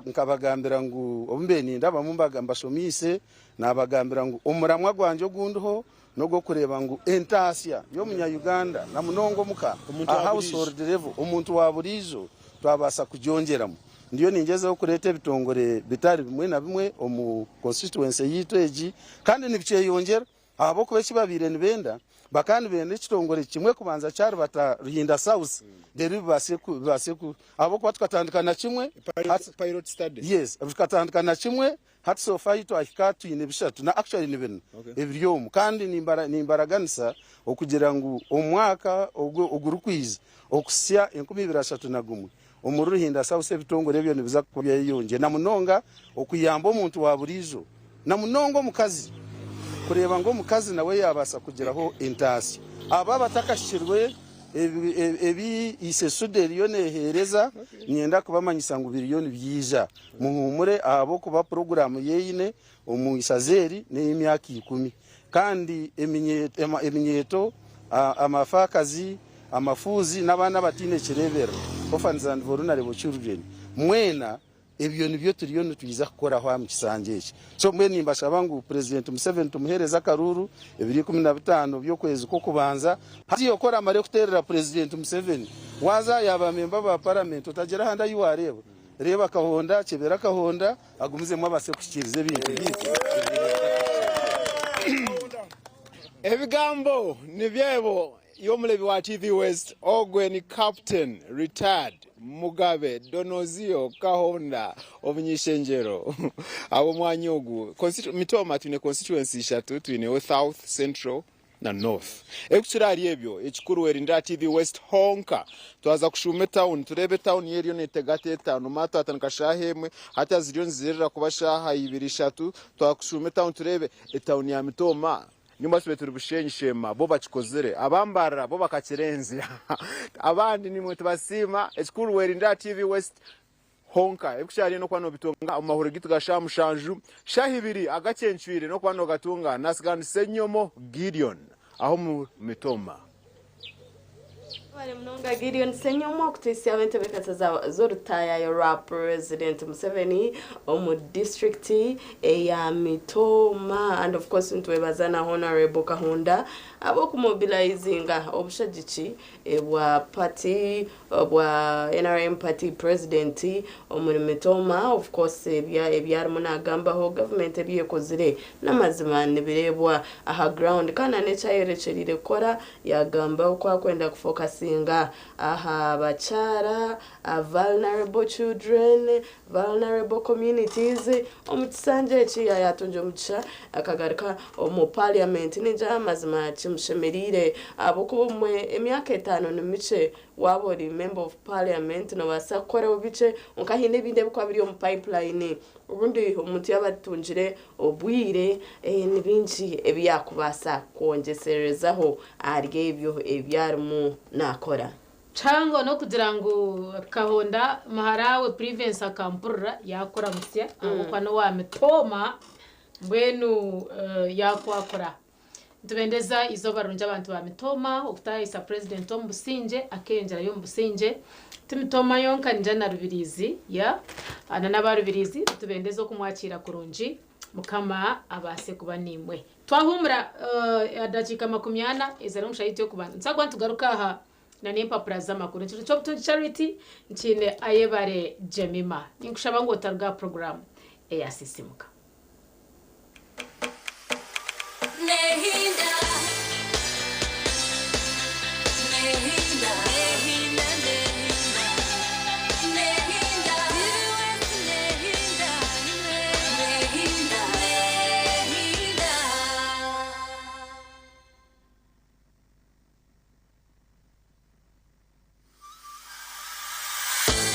Speaker 15: nkabagambira ngu obu mbaire nindabamu mbashomiise nabagambira ngu omuramwa gwangye ogundiho n'ogw'okureeba ngu entaasya y'omunya-Uganda na munonga omuka aha household level, omuntu wa buriijo twabaasa kugyongyeramu. Ndiyo ningyezaho kureeta ebitongore bitari bimwe na bimwe omu constituency yaitu egi kandi nibikyeyongyera ahabw'okuba eki babaire nibenda bakaba nibenda ekitongore kimwe kubanza kyaribata Ruhinda South reero bibaase bibaase ahabw'okuba tukatandika na kimwe
Speaker 10: Pilot study.
Speaker 15: Yes, tukatandika na kimwe Hati so far ahi twahika twine bishatu na actually ni bina ebiri omu kandi nimbaraganisa okugira ngu omwaka ogurikwija okuhitsya 2031 omuri Ruhinda South ebitongore ebyo nibiza kuba byayeyongyera na munonga okuyamba omuntu wa buriijo na munonga omukazi kureeba ngu omukazi nawe yabaasa kugiraho entaasya. Abo abatakahikirwe ebi Isesuda eriyo neheereza niinyenda kubamanyisa ngu biriyo nibyija. Muhuumure ahabw'okuba puroguraamu y'eine omu isaza eri n'ey'emyaka ikumi. Kandi eminyeeto, amafaakazi, amafuuzi n'abaana abataine kireeberero, orphans and vulnerable children, mwena ebyo nibyo turiyo nitwija kukoraho aha mukisanja eki. So mbwenu nimbashaba ngu Purezidenti Museveni tumuheereze akaruuru ebiro 15 by'okwezi kw'okubanza. Haza ku oramare kuteerera Purezidenti Museveni, waaza yaaba memba ba paramenti otagira ahandi ahi waareeba. Reeba Kahonda, kyebera Kahonda, agumizemu abaase kuhikiiriza ebintu byaitu.
Speaker 10: Ebigambo nibyebo y'omurebi wa TV West ogwe ni Captain Retired Mugabe Donozio Kahonda omunyishengyero ab'omwanya ogu. Mitooma twine constituency ishatu, twineho South, Central na North. Ekukira ahari ebyo, ekikuru eri ndira TV West honka. Twaza kushuuma etawuni tureebe etawuni yo eriyo netegata eta. Nomanya twatandika shaaha emwe, hati ziriyo nizirira kuba shaaha ibiri ishatu. Twakushuuma etawuni tureebe etawuni ya Mitooma. Nimba tube turi Bushenyi Sheema bo bakikozire, aba Mbarara bo bakakirenzya. Abandi nimwe tubasiima. Ekikuru werindira TV West honka. Ebikukira hariyo n'okuba nobitunga omu mahurire gitu ga shaaha mushanju, shaaha ibiri agakyencwire n'okuba nogatunga. Nasiga ndi Ssenyomo Gideon aho omu Mitooma.
Speaker 9: Webale munonga Gideon Ssenyomo okutuhitsya entebekasa z'orutayayo rwa Purezidenti Museveni omu disiturikiti eya Mitooma and of course nitwebaza na Honourable Kahunda ahabw'okumobilizinga obushagiki bwa party bwa nrm party president omuri Mitooma. Of course ebi arimu nagambaho gavumenti ebi ekozire n'amazima nibireebwa aha ground kandi na n'eki ayorekyereire kukora yagamba oku akwenda kufokasinga aha bakyara, vulnerable children, vulnerable communities omu kisanja eki yayatungira omugisha akagaruka omu parliament. Ningira amazima kimushemereire ahabw'okuba obumwe emyaka 5 ni mikye. Waaba ori member of parliament nobaasa kukoraho bikye, kwonka haine ebindi ebirikuba biri omu pipeline. Obundi omuntu yaaba atungire obwire, ni bingi ebi yaakubaasa kwongyeserezaho ahari ebyo ebi arimu naakora.
Speaker 8: Kihango n'okugira ngu Kahonda muhara we Privence akampurira yaakuramutsya ahabw'okuba n'owa Mitooma mbwenu yaakwakura. Nitubendeza eizooba rirungi abantu ba Mitooma okutaahisa Purezidenti omu busingye akeyongyerayo omu busingye. Ti Mitooma yonka ningira na Rubirizi yeah na n'aba Rubirizi nitubendeza okumwakiira kurungi Mukama abaase kuba naimwe. Twahuumura edakiika 40 ezari omu shaaha yaitu y'okubanza. Nituza kuba nitugaruka aha na n'empapura z'amakuru. Ekiro ky'obutungi Charity nkiine Ayebare Jemima. Ninkushaba ngu otaruga aha puroguraamu eya Sisimuka.
Speaker 16: Nehinda, nehinda, nehinda, nehinda, nehinda, nehinda, nehinda.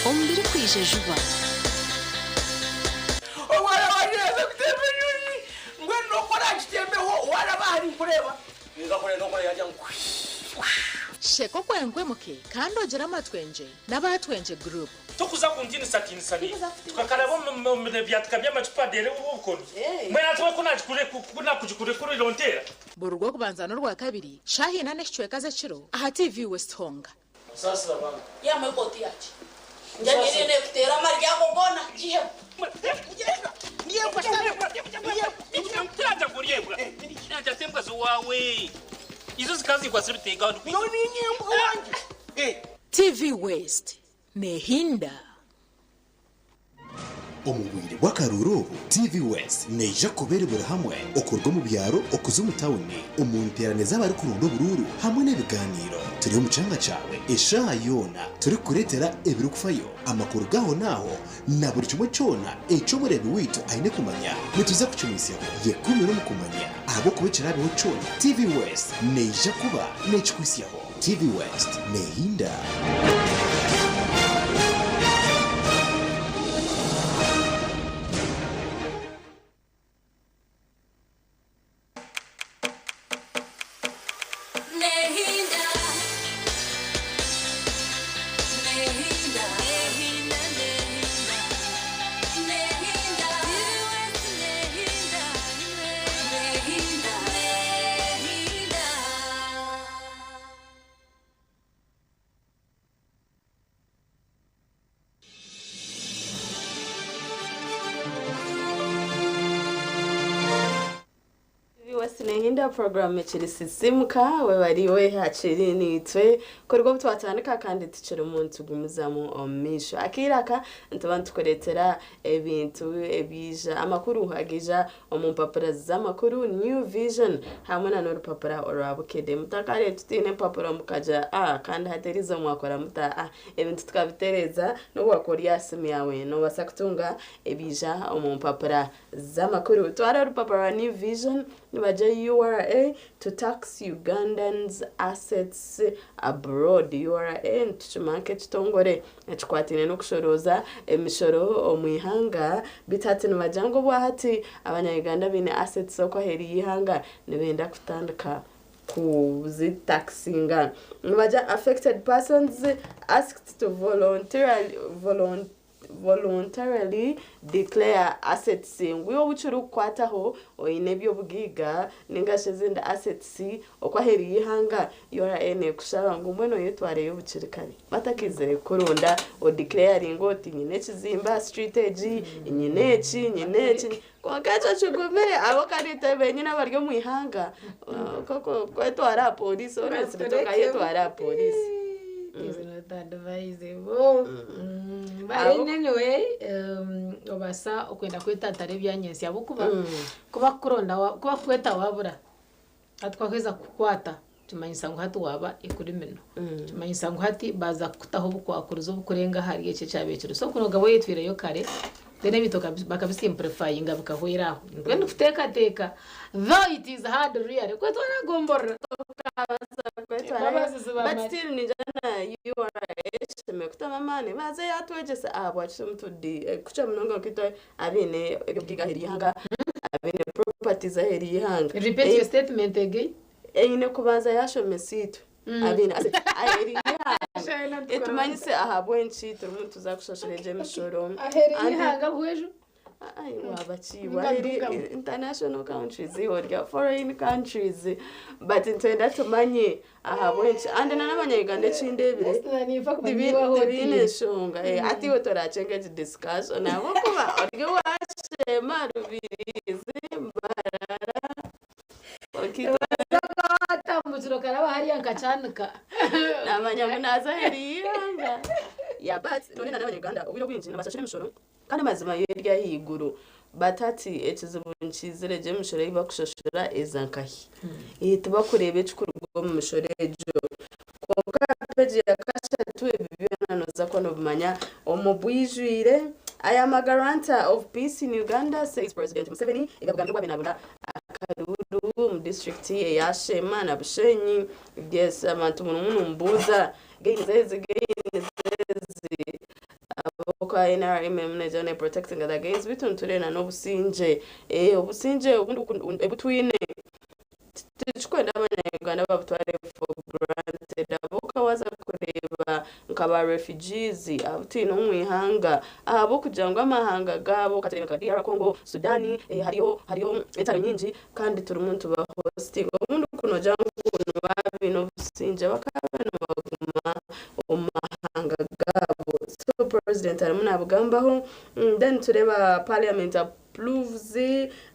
Speaker 17: Omu birikwija juba.
Speaker 18: Omwana wangye yaaza kutemba enyonyi, mbwenu n'oku oraagitembeho waaraba ahari nkureeba. Ninza kurenda okora yaagira ngu kwii.
Speaker 19: Sheka okwenkwemuke kandi ogire amatwengye n'aba Twengye Group.
Speaker 20: Tokuza kuntinisatiinisa ni tukakaraba omu byatika by'amacupa adeere obukono mbwenu hati we ku naakugikurekurira onteera.
Speaker 19: Buri Rwokubanza n'Orwakabiri shaaha ina n'ekicweka z'ekiro aha TV West honka.
Speaker 20: Saasira bana.
Speaker 7: Yamwe ekoti yaki njanyirine kutera amaryago gona gihemu.
Speaker 20: Kiranja kuryebwa kiranja sembwa ziwawe izo zikazikwa zibitega.
Speaker 18: Noninyembwa wange.
Speaker 19: TV West nehinda.
Speaker 21: Omu bwire bw'akaruru obu, TV West neija kubera buri hamwe, okuruga omu byaro okuza omu tawuni, omu nteerane z'abarikurunda oburuuru hamwe n'ebiganiro. Turi omu kyanga kyawe eshaaha yoona, turikukureetera ebirikufayo, amakuru gaho naaho na buri kimwe kyona eky'omureebi waitu aine kumanya. Nituza kukimwisyaho. Yekumire omu kumanya, ahabw'okuba ekiraabeho kyona, TV West neija kuba nekikwisyaho. TV West nehinda.
Speaker 16: Nehinda, nehinda, nehinda, nehinda, nehinda, nehinda, nehinda.
Speaker 9: Nehinda program ekiri Sisimuka webariwe hakiri niitwe kuruga obu twatandika kandi tukirimu nitugumizamu omu maisho. Akaire aka nituba nitukureetera ebintu ebiija amakuru agaija omu mpapura z'amakuru New Vision hamwe na n'orupapura orwa Bukedde. Mutakare tutiine empapura mukagira ah kandi hati eriizooba mwakora muta ah ebintu tukabitereeza n'obu wakuba ori aha simu yaawe noobaasa kutunga ebiija omu mpapura z'amakuru. Twara orupapura rwa New Vision nibagira URA to tax Ugandans assets abroad. URA nitukimanya nk'ekitongore ekikwataine n'okushorooza emishoro omu ihanga beitu hati nibagira ngu obwahati abanya-Uganda abaine assets okwo aheeru y'eihanga nibenda kutandika kuzitakisinga. Nibagira affected persons asked to voluntarily, voluntarily declare assets ngu iwe ou kirikukwataho oine eby'obugaiga ninga shi ezindi assets okwo aheeru y'eihanga URA neekushaba ngu mbwenu oyetwareyo bukiri kare batakaizire kukuronda odeclaringe oti nyine ekizimbe aha street egi, nyine eki, nyine eki kwonka ekyo kigumire abo kandi itwe benyini abari omu ihanga kwetwara aha pooriisi honestly tokayetwara aha pooriisi.
Speaker 8: Is not advisable. But anyway, obaasa okwenda kwetantara ebya nyentsya ahabw'okuba ku bakukuronda ku bakukweta waabura, hati ku bakuheza kukukwata kimanyisa ngu hati waaba ekirimino. Kimanyisa ngu hati baaza kukutaho obukwakurizo obukurenga ahari ekyo ekyabaire kiriho. So kunoga wayetwireyo kare, then ebintu bakabisimplifyinga bikahwera aho. Mbwenu kuteekateeka, though it is hard really, kwetwara gomborora.
Speaker 9: Kwetwarayo but still ningira na URA eshemereire kutamu amaani baze yatwegyesa ahabwaki turimu kukira munonga nkaitwe abaine eby'obugaiga aheeru y'eihanga abaine properties aheeru y'eihanga.
Speaker 8: Repeat your statement again.
Speaker 9: Eine kubanza yashomesa itwe abaine assets aheeru y'eihanga etumanyise ahabw'enki turimu nituza kushashura egyo emishoro.
Speaker 8: Aheeru y'eihanga bwejo?
Speaker 9: Ai wabakiibwa eri international countries iwe orya foreign countries but nitwenda tumanye ahabw'enki and na n'abanyayuganda ekindebire tibiine enshonga hati iwe torakyenga egi discussion ahabw'okuba ori owashema Rubirizi Mbarara
Speaker 8: Atambukiro karaba hariya nkakyanika.
Speaker 9: Namanya ngu naaza aheeru y'eihanga yeah but none na n'abanyayuganda obwire obwingi nibashashura emishoro Kandi amazima yo eri ahaiguru. But hati ekizibu nikiizira egyo emishoro ei bakushashura eza nkahi? Tibakureeba ekikuruga omu mishoro egyo. Kwonka aha peegi ya kashatu ebi byona nooza kuba noobimanya omu bwijwire. I am a guarantor of peace in Uganda, says President Museveni. Ebi abigambire obu abaire naabura akaruuru omu disiturikiti eya Sheema na Bushenyi. Yes, abantu murimu nimubuuza gains ezi, gains ezi. Ahabw'okuba NRM erimu negira ne protectinga the gains beitu nitureeba n'obusingye. Obusingye obundi obu twine titurikwenda abanya-Uganda babutware for granted ahabw'okuba waaza kureeba nka ba refugees abu twine omu ihanga ahabw'okugira ngu amahanga gaabo katureebe nka DR Congo, Sudan hariyo hariyo entaro nyingi kandi turimu nituba hostinga obundi ku noogira ngu nibaba baine obusingye bakaba nibaguma omu mahanga gaabo. So president arimu nabigambaho then tureeba parliament approves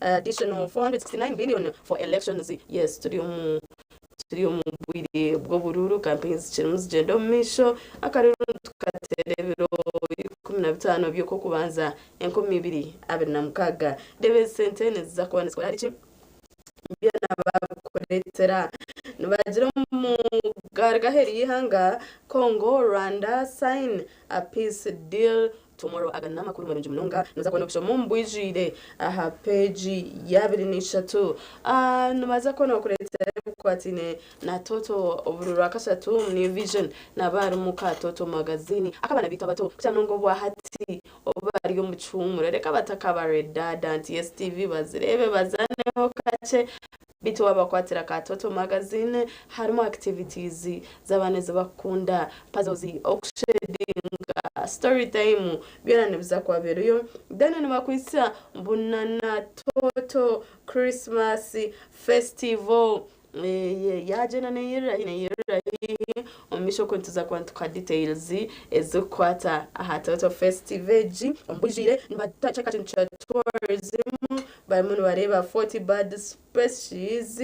Speaker 9: additional 469 billion for elections. Yes turi omu turi omu bwire bw'oburuuru campaigns zikirimu zigyenda omu maisho akaruru nitukateera ebiro 15 by'okwokubanza 2026. Reeba ezi sente niziza kuba nizikora ahari ki? Byona baabikureetera. Nibagira omu gari aheeru y'eihanga, Congo, Rwanda sign a peace deal tomorrow. Aga n'amakuru marungi munonga. Nooza kuba noobishoma omu bwijwire aha peegi y'abiri n'ishatu. Nibaza kuba nibakureetera ebikwataine na Toto buri Rwakashatu omu New Vision naba harimu ka Toto Magazine ak'abaana baitu abato kukira munonga obwahati obu bari omu kihuumuro. Reka batakabaredaada nti yes TV bazireebe bazaneho kakye beitu wabakwatira ka Toto Magazine harimu activities z'abaana ezi bakukunda, puzzles, okushedinga, story time byona nibiza kuba biriyo. Then nibakwitsya mbu na na Toto Christmas Festival. Yaagyenda neeyirira haihi neeyirira haihi omu maisho okwo nituza kuba nitukuha details ezirikukwata aha Toto Festive egi omu bwijwire. Nibateekateeka kintu kya tourism barimu nibareeba 40 bird species.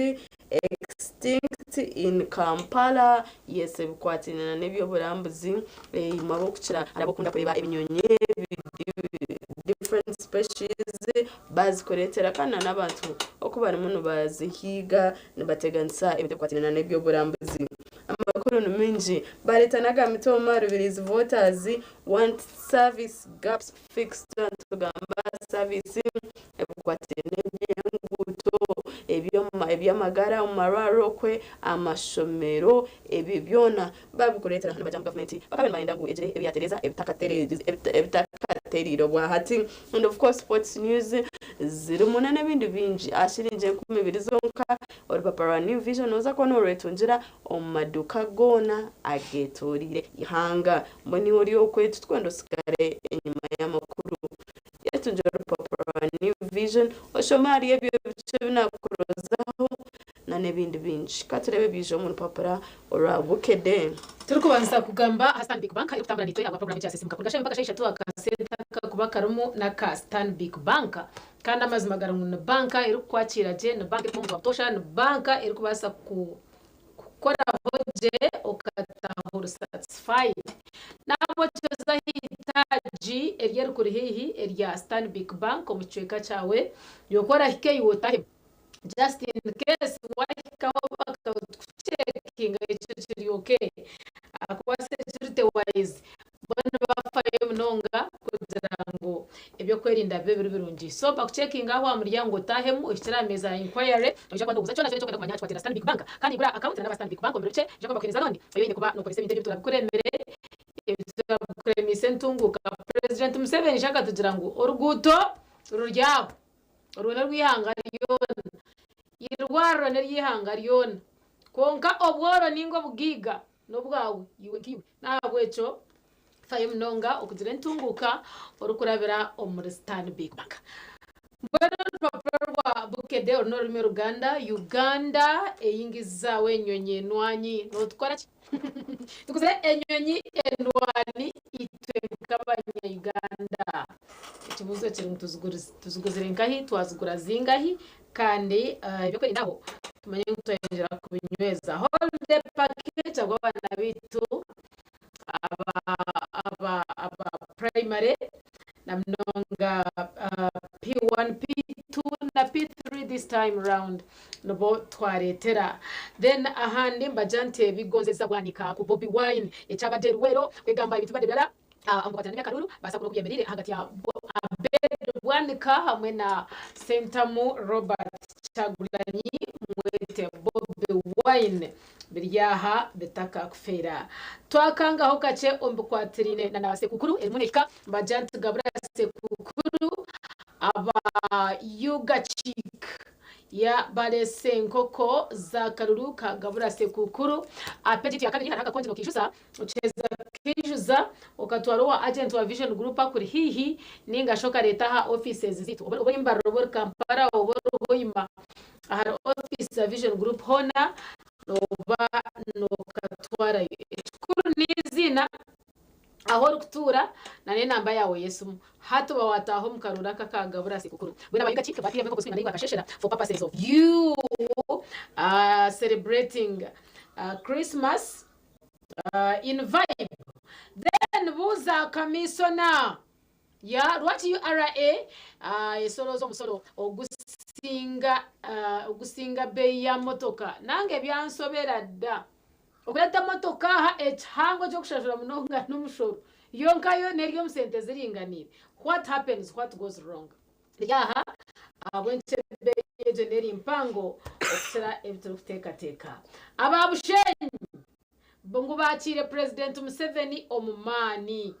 Speaker 9: Extinct in Kampala yes ebikwatiraine na n'eby'oburambuzi imwe ab'okukira hari ab'okukunda kureeba ebinyonyi different species bazikureetera kandi na n'abantu oku barimu nibazihiiga nibateganisa ebintu ebikwatiraine na n'eby'oburambuzi. Amakuru ni maingi bareeta n'aga Mitooma Rubirizi voters want service gaps fixed nitugamba service ebikwatiraine n'eby'enguuto, eby'amagara omu marwariro okwe, amashomero, ebyo byona babikureetera nibagira ngu gavumenti bakaba nibayenda ngu egire ebi yaatereeza ebitakatereire obwahati. And of course sports news zirimu n'ebindi bingi. Aha shiringi 2000 zonka orupapura rwa New Vision nooza kuba noorwetungira omu maduuka goona ageetoreire eihanga. Mbwenu iwe ori okwe titukwenda otsigare enyima y'amakuru. Yetungire orupapura rwa New Vision oshome ahari ebyo ebikye ebi naakurozaho n'ebindi bingi. Ka tureebe ebiija omu rupapura orwa Bukedde.
Speaker 8: Turikubanza kugamba aha Stanbic Bank erikutambura naitwe ahabwa puroguraamu ekyasisimuka kuruga shaaha empaka shaaha ishatu akasente akakuba karimu n'aka Stanbic Bank. Kandi amazima gari ngu ni banka erikukwakiira gye, ni banka erikuba omuntu wa butoosha, ni banka erikubaasa kukukoraho gye okataaha ori satisfied. N'ahabw'ekyo za aha itaagi eri erikuri haihi erya Stanbic Bank omu kicweka kyawe, yoka orahikeyo iwe otahemu. Just in case wahikaho bakakucekinga ekyo kiri okay ahakuba security wise bo nibafayo munonga kugira ngu eby'okwerinda bibe biri birungi. So bakucekinga aho aha muryango otahemu ohikire aha meeza ya inquiry noija kuba nobuuza kyona kyona eki orikwenda kumanya aha kikwatiraine na Stanbic Bank. Kandi igura account na n'aba Stanbic Bank omu biro bikye nibaija kuba nibakuheereza loan ei oine kuba nokoresa ebintu ebi ebiturabikuremire ebiturabikuremiise entunguuka. President Museveni shi akatugira ngu oruguuto ruri aho. Orwo n'orw'eihanga ryona. Eirwariro n'ery'eihanga ryona. Kwonka obworo nainga obugaiga n'obwawe iwe nkaiwe. N'ahabw'ekyo fayo munonga okugira entunguuka orikurabira omuri Stanbic Bank. Mbwenu orupapura rwa Bukedde oru n'orurimi Oruganda, Uganda eyingizaaho enyonyi enwanyi. Nootukora ki? Tuguzire enyonyi endwani itwe nk'abanya-Uganda. Ekibuuzo kiri ngu tuziguzire nkahi, twazigura zingahi kandi ebyokwerinda aho tumanye ngu twayongyera kubinyweza. Holiday package ahabw'abaana baitu aba primary na munonga P1, P2 na P3 this time round nibo twareetera. Then ahandi mbagira nti ebigonzeza Bwanika ku Bobi Wine ekyabadde Luweero kwegamba ebintu bibadde birala omu kukwatana n'ebyakaruru baasa kurora oku byemereire ahagati ya Abed Bwanika hamwe na Sentamu Robert Kyagulanyi mwete Bobi Wine biri aha bitakakufeera. Twakangaho kakye omu bikwatiraine na Sekukuru erimu nehika mbagira nti gabura Sekukuru aba Ugachik ya barese enkoko za karuru ka gabura Sekukuru. Aha page yaitu ya kabiri hariho akakongi nokiijuza okiheza kukiijuza okatwara owa agent wa Vision Group akuri haihi ninga shi okareeta aha offices zaitu oba ori Mbarara oba ori Kampala oba ori Hoima ahari office za Vision Group hoona nooba nookatwarayo. Ekikuru n'eiziina, ahu orikutuura n'enamba yaawe y'esimu. Hati oba waataaha omu karuuru aka aka Gabura Sekukuru. Mbwenu aba Ugachik bateiremu enkoko zirikwingana igwe akasheshera for purposes of you celebrating Christmas in vibe. Then buuza Kamiisona. Ya lwaki ura esorooza omusoro ogusinga ogusinga beeyi ya motoka? Nange byansobera dda. Okureeta motoka aha ekihango ky'okushashura munonga n'omushoro yonka yo n'eri omu sente ziringaniire. What happens? What goes wrong? Eri aha ahabw'enki ebeeyi egyo n'eri mpango okukira ebi turikuteekateeka. Aba Bushenyi ngu baakiire Purezidenti Museveni omu maani.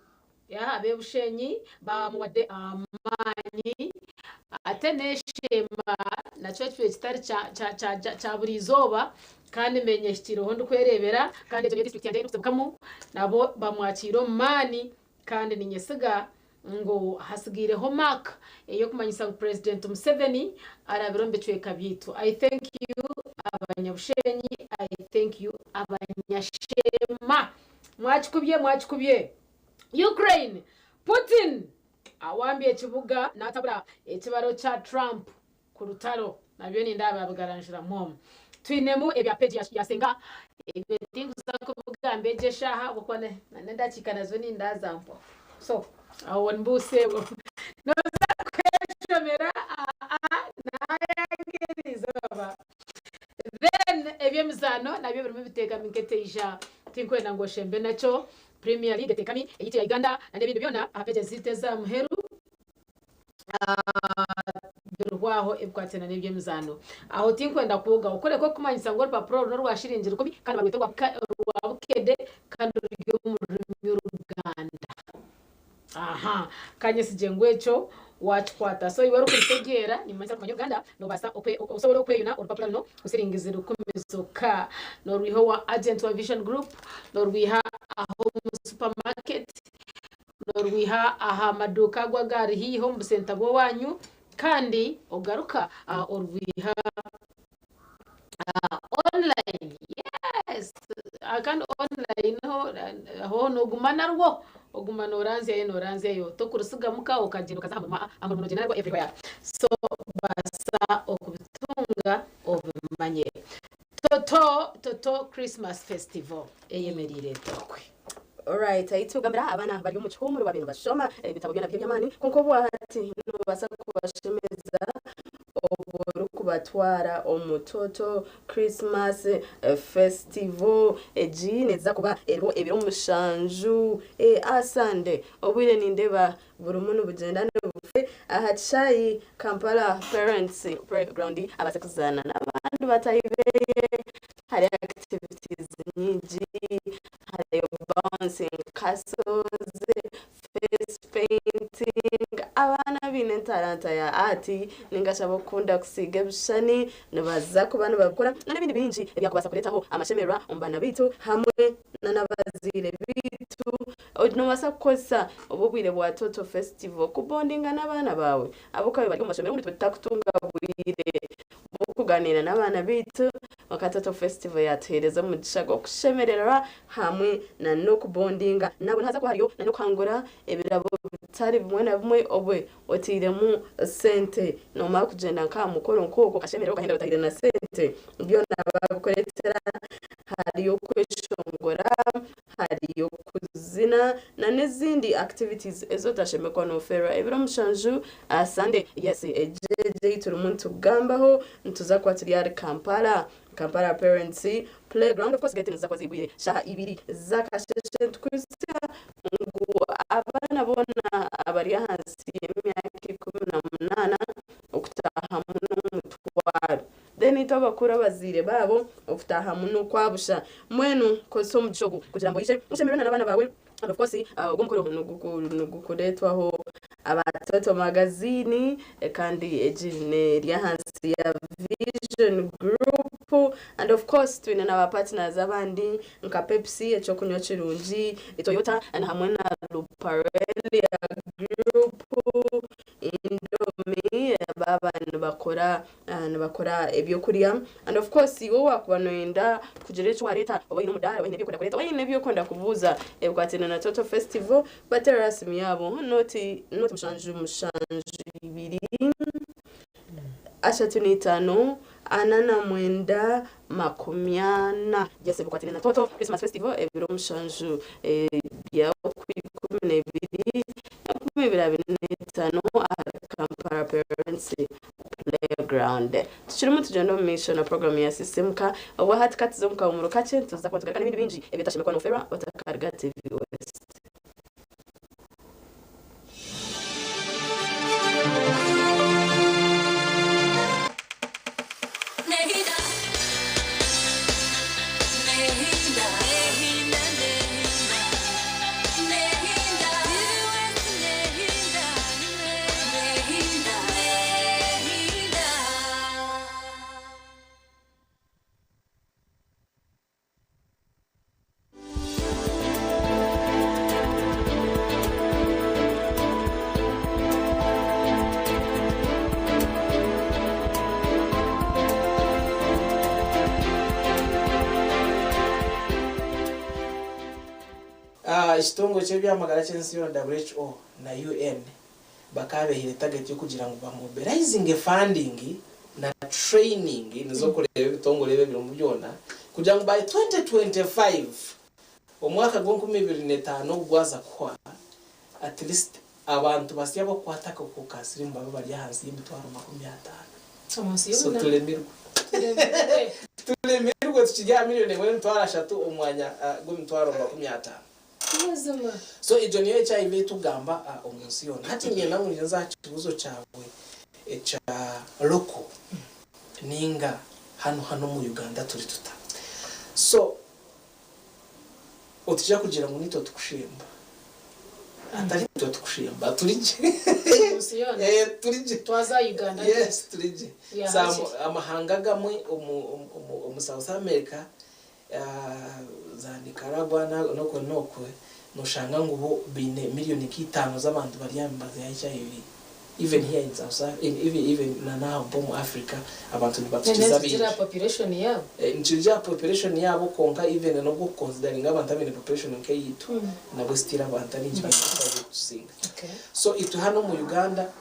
Speaker 8: Ab'e Bushenyi baamuwadde amaani ate n'esheema nakyo kibaire kitari kya buri izooba kandi mbenyehikyireho ndikwereebera kandi egyo niyo disiturikiti yangye ei ndikutsibukamu nabo bamwakiire omu maani kandi ninyesiga ngu hatsigaireho mark ey'okumanyisa ngu Purezidenti Museveni arabire omu bicweka byaitu. I thank you Abanyabushenyi, I thank you Abanyasheema. Mwakikubye mwakikubye. Ukraine, Putin awambye ekibuga natabura ekibaro kya Trump ku rutaro nabyo nindeeba babigaranjuramu omu. Twinemu ebya page ya senga ebyo tinkuza kubigamba egyo eshaaha ahabw'okuba n'endakiika nazo nindaza mpwa. So aho mbuuse noza kweshomera nayange eriizooba. Then eby'emizaano nabyo birimu biteekami nk'eteija tinkwenda ngu oshembe nakyo. Premier League eteekami, eyaitu ya Uganda na n'ebindi byona aha pages zaitu ez'aha muheru. Birihwaho ebikwatiraine n'eby'emizaano. Aho tinkwenda kwogaho kureka okukumanyisa ngu orupapura oru n'orwa shiringi rukumi kandi barweta orwa Bukede kandi ruri omu rurimi Oruganda. Aha, ka nyesigye ngu ekyo waakikwata. So iwe orikurutegeera, nimumanyisa orikumanya Oruganda, noobaasa osobora okweyuna orupapura runo kusiringizi rukumi zoka. Noorwiha owa agenti wa Vision Group, noorwiha aha omu supermarket, Noorwiha aha maduuka ago agari haihi omu busenta bw'owaanyu kandi ogaruka orwiha online. Yes! Kandi online ho ho nooguma narwo, oguma nooranzyayo nooranzyayo tokurusiga muka okagyenda okaza aha murimo aha murimo noogyenda narwo everywhere. So baasa okubitunga obimanye. Toto Toto Christmas Festival eyemereire etokwe.
Speaker 9: Alright, aitugambira abaana bari omu kihuumuro babaire nibashoma ebitabo byona by'eby'amaani kwonka obwahati nobaasa kubashemeza obu orikubatwara omu Toto Christmas Festival. Egi neeza kuba eriho ebiro mushanju aha Sunday. Obwire nindeeba burimu nibugyenda nibufa aha kishaayi Kampala Parents Playground abaase kuzaana n'abandi bataahi beye. Hariyo activities nyingi, hariyo bouncing castles, face painting, abaana abaine entaranta ya art ningashi abokukunda kusiiga ebishushani nibaza kuba nibabikora n'ebindi bingi ebyakubaasa kureetaho amashemererwa omu baana baitu hamwe n'abazaire baitu. Nobaasa kukozesa obu obwire bwa Toto Festival kubondinga n'abaana baawe ahabw'okuba bari omu mashomero obundi tutakutunga bwire bw'okugaaniira n'abaana baitu. Kwonka Toto Festival yaatuheereza omugisha gw'okushemererwa hamwe na n'okubondinga nabo. Nihaza kuba hariyo na n'okuhangura ebirabo bitari bimwe na bimwe obwe otairemu sente. Noomara kugyenda nk'aha mukoro nk'ogwo okashemererwa okahenda otaire na sente. Byona baabikureetera. Hariyo okweshongora, hariyo okuzina na n'ezindi activities ezi otashemereire kuba noofeerwa. Ebiro mushanju aha Sunday, yes, egyo egyo ei turimu nitugambaho, nituza kuba turi ahari Kampala, Kampala Parents Playground. Of course gate niziza kuba ziigwire shaaha ibiri z'akasheeshe. Nitukwitsya ngu abaana boona abari ahansi y'emyaka 18 okutaahamu n'omutwaro. Then itwe abakuru abazaire baabo okutaahamu n'okwabusha. Mbwenu kozesa omugisha ogu kugira ngu oije oshemererwe na n'abaana baawe and of course ogu omukoro nigukureetwaho aba Toto Magazine kandi egi n'eri ahansi ya Vision Group and of course twine na ba partners abandi nka Pepsi eky'okunywa kirungi, Toyota hamwe na Ruparelia Group. Indomie baaba nibakora nibakora ebyokurya and of course iwe wakuba noyenda kugira eki wareeta oba oyine omudaara oba oyine ebyokwenda kureeta oba oyine ebyokwenda kubuuza ebikwatiraine na Toto Festival bateerere aha simu yaabo nooti nooti mushanju mushanju ibiri 35 49 40. Yes ebikwatiraine na Toto Christmas Festival ebiro mushanju by'okwikumi n'ebiri 2025 ahari Kampala Parents Playground. Tukirimu tugyenda omu maisho na puroguraamu ya Sisimuka. Obwo hati ka tuze omu kahumuro kakye nituza kuba nitugaruka n'ebindi bingi ebi otashemereire kuba noferwa otakaruga TV West.
Speaker 1: Ekitongore ky'eby'amagara ky'ensi yoona, WHO, na UN bakaba behaire target y'okugira ngu bamobilizinge funding na training nizokureeba ebitongore ebi ebirimu byona kugira ngu by 2025 omwaka gw'enkumi ibiri n'etaano ogu gwaza kuhwa at least abantu basya abakukwata akakooko ka siriimu babe bari ahansi y'emitwaro 50.
Speaker 8: Omunsi
Speaker 1: So
Speaker 8: yoona.
Speaker 1: turemirwe.
Speaker 8: Turemirwe.
Speaker 1: Turemirwe tukiri aha miriyoni emwe n'emitwaro ashatu omu mwanya gw'emitwaro 50.
Speaker 8: Mazima.
Speaker 1: So egyo niyo HIV ei tukugamba omu nsi yoona. Hati niinyenda ngu nze aha kibuuzo kyawe ekya local ninga hanu hanu omu Uganda turi tuta? So otaija kugira ngu naitwe tukushemba. Atari itwe tukushemba, turi gye.
Speaker 8: Omunsi yoona.
Speaker 1: Turi gye.
Speaker 8: Twaza Uganda.
Speaker 1: Yes, turi gye.
Speaker 8: Yeah,
Speaker 1: So,
Speaker 8: hakiri.
Speaker 1: amahanga agamwe omu South America, za Nicaragua n'okwe n'okwe, noshanga ngu bo baine miriyoni nk'itaano z'abantu bari aha mibazi ya HIV. Even here in South even, even na n'aha mpa omu Africa, abantu nibatukiza
Speaker 8: Nana
Speaker 1: bingi.
Speaker 8: tukira population yabo.
Speaker 1: Nikirugirira aha population yabo kwonka even n'obu okuconsideringa abantu abaine population nk'eyaitu, nabwo still abantu abaingi baine HIV kutusinga. So itwe hanu omu Uganda,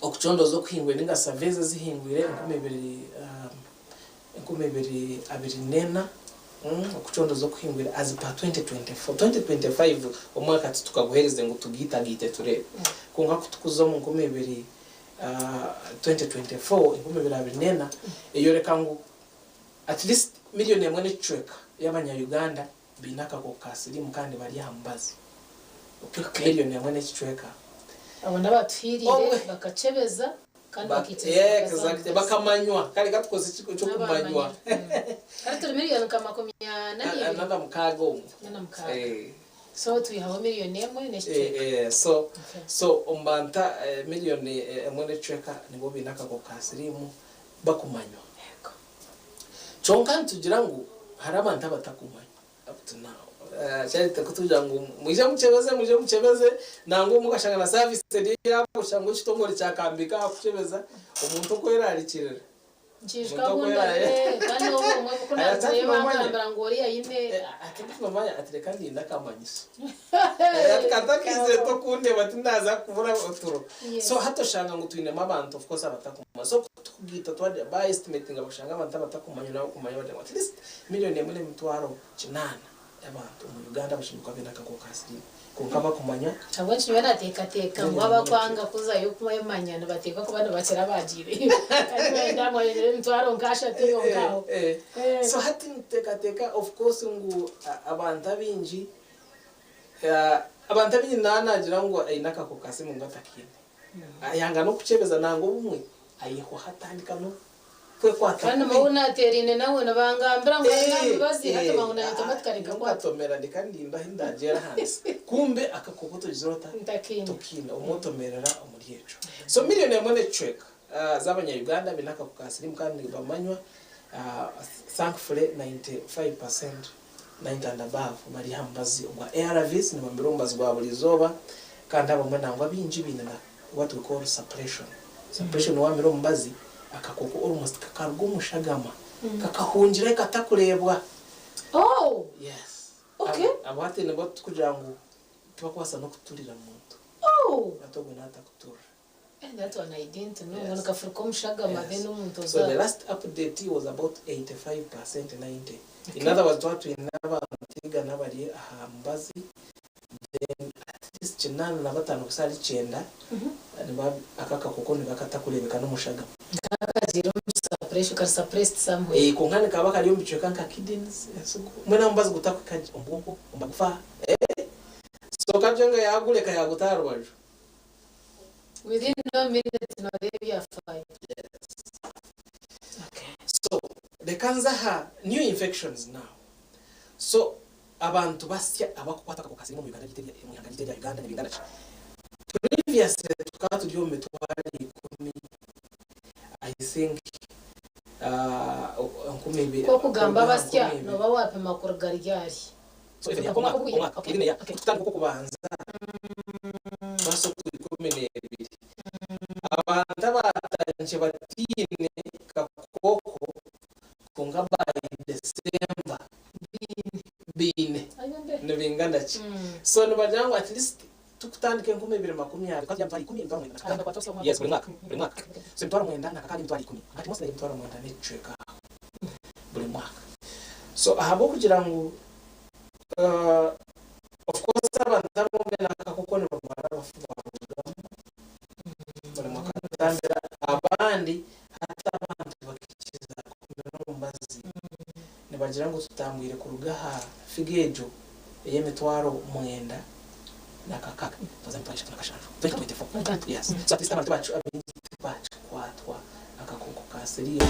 Speaker 1: okucondooza okuhingwire ninga surveys ezihingwire 2024, okucondooza okuhingwire as per 2024, 2025 omwaka titukaguheereze ngu tugiitagaite tureebe. Kwonka ku tukuza omu nkumi ibiri 2024, 2024, eyoreka ngu at least 1.1 million y'abanya-Uganda baine akakooko ka siriimu kandi bari aha mubazi. 1.1 million.
Speaker 8: Abo n'abatuhiiriire bakacebeza kandi bakiikiriza bakaza
Speaker 1: Exactly,
Speaker 8: omu
Speaker 1: bakamanywa. Kare katukozesa ekigo ky'okumanywa.
Speaker 8: Kare turi miliyoni nka 42.
Speaker 1: 46 omwo.
Speaker 8: 46. So twihaho 1.1 million.
Speaker 1: So omu bantu 1.1 million nibo baine akakooko ka siriimu bakumanywa. Kyonka nitugira ngu hariho abantu abatakumanywa up to now. Kyareta kutugira ngu mwije mukyebeze, mwije mukyebeze, nangwa mukashanga na service eri yakusha ngu ekitongore kyakambika aha kukyebeza omuntu okwerarikirira.
Speaker 8: Nkijuka
Speaker 1: Omuntu
Speaker 8: bundabire kandi obu omwe kunazeyo
Speaker 1: Ati nomanya.
Speaker 8: bangambira ngu oriya ayine.
Speaker 1: Ati nomanya, ati reka ndinde akamanyiso. Ati katakizire tokundeba tinaza kubura oturo. So hati oshanga ngu twinemu abantu of course abatakumanya. So tukugita twagira ba estimating bashanga abantu abatakumanya nabo kumanya bagira ngu at least 1.8 million y'abantu omu Uganda bashemereire kuba baine akakooko ka siriimu. Kwonka bakumanya
Speaker 8: Habweki nyowe nateekateeka ngu abakwanga kuzayo kumanya nibateekwa kuba nibakira bagiireyo kandi wenda mwayongera emitwaro nk'ashatu yonkaho.
Speaker 1: So hati niteekateeka of course ngu abantu abingi nanagira ngu aine akakooko ka siriimu ngu atakiine. Ayanga n'okukyebeza nangwa obumwe ayehwaho atandika no kwekwata
Speaker 8: Kandi
Speaker 1: kubi.
Speaker 8: mubu nateeraine nawe nibangambira ngu ayine emibazi hati mangu naye automatically kakwata.
Speaker 1: Nkatomera ndeka ndinda ahi ndagyera ahansi kumbe akakooko tugizire ota
Speaker 8: Ntakiine.
Speaker 1: Tokiine omwotomerera omuri ekyo. So 1.1 million z'abanya-Uganda baine akakooko ka siriimu kandi nibamanywa. Thankfully 95%, 90 and above bari aha mubazi ogwa ARVs, nibamira omubazi gwa buri izooba, kandi abamwe nangwa bingi baine na what we call suppression. Suppression, wamira omubazi akakooko almost kakaruga omushagama kakahungira katakureebwa.
Speaker 8: Oh.
Speaker 1: Yes. Abo hati nibwo tukugira ngu tibakubaasa n'okuturira muntu. Ati ogwe natakuturira.
Speaker 8: That one I didn't know. Yes. Kafuruka omushagama then omuntu
Speaker 1: So the
Speaker 8: oza.
Speaker 1: last update was about 85%, 90. In other words, twatwine abantu igana bari aha mubazi, then at least 85 kusa ari 90 niba aka kakoko nibakatakurebeka n'omushagama.
Speaker 8: Kagira suppression, kari suppressed somewhere.
Speaker 1: Konka nikaba kari omu bicweka nka kidneys, ensigo, mbwenu omubazi gutakwika omu bwonko, omu magufa. So kajenga yagureka yaguta aha rubaju.
Speaker 8: Within no minutes no ebyafayo.
Speaker 1: So reka nze aha new infections now. So abantu basya abakukwata akakooko ka siriimu mu Uganda mu ihanga ryaitu erya Uganda nibingana ki? Previously tukaba turi omu 100,000, I think, 2000.
Speaker 8: Ko kugamba basya
Speaker 1: 2000.
Speaker 8: noba wapima kuruga ryari?
Speaker 1: So if omwaka eri neya tutandika okubanza twasa 12 abantu abatandikire batiine kakooko, konka by December biine, nibingana ki? So nibagira ngu at least Tukutandika 2020 tukaba turi aha 10 90 yes buri mwaka buri mwaka so 96 100,000 at most 95 buri mwaka. So ahabw'okugira ngu of course abantu abamwe n'akakooko nibamara abafu barugamu baremwa kutambira abandi. Hati abantu bakikiza kumira omubazi nibagira ngu tutambwire kuruga aha figa egyo ey'e96 twaza 37 2024. Yes, so at least abantu abaingi tibakikwatwa akakooko ka siriimu.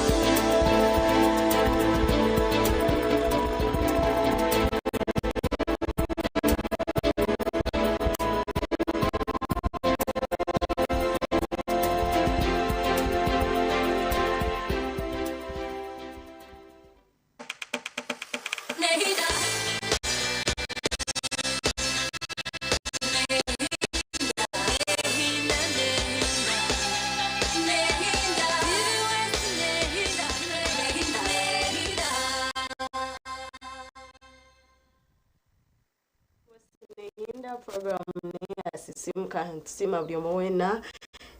Speaker 9: Neyinda program neyasisimuka. Nitusiima buri omwe weena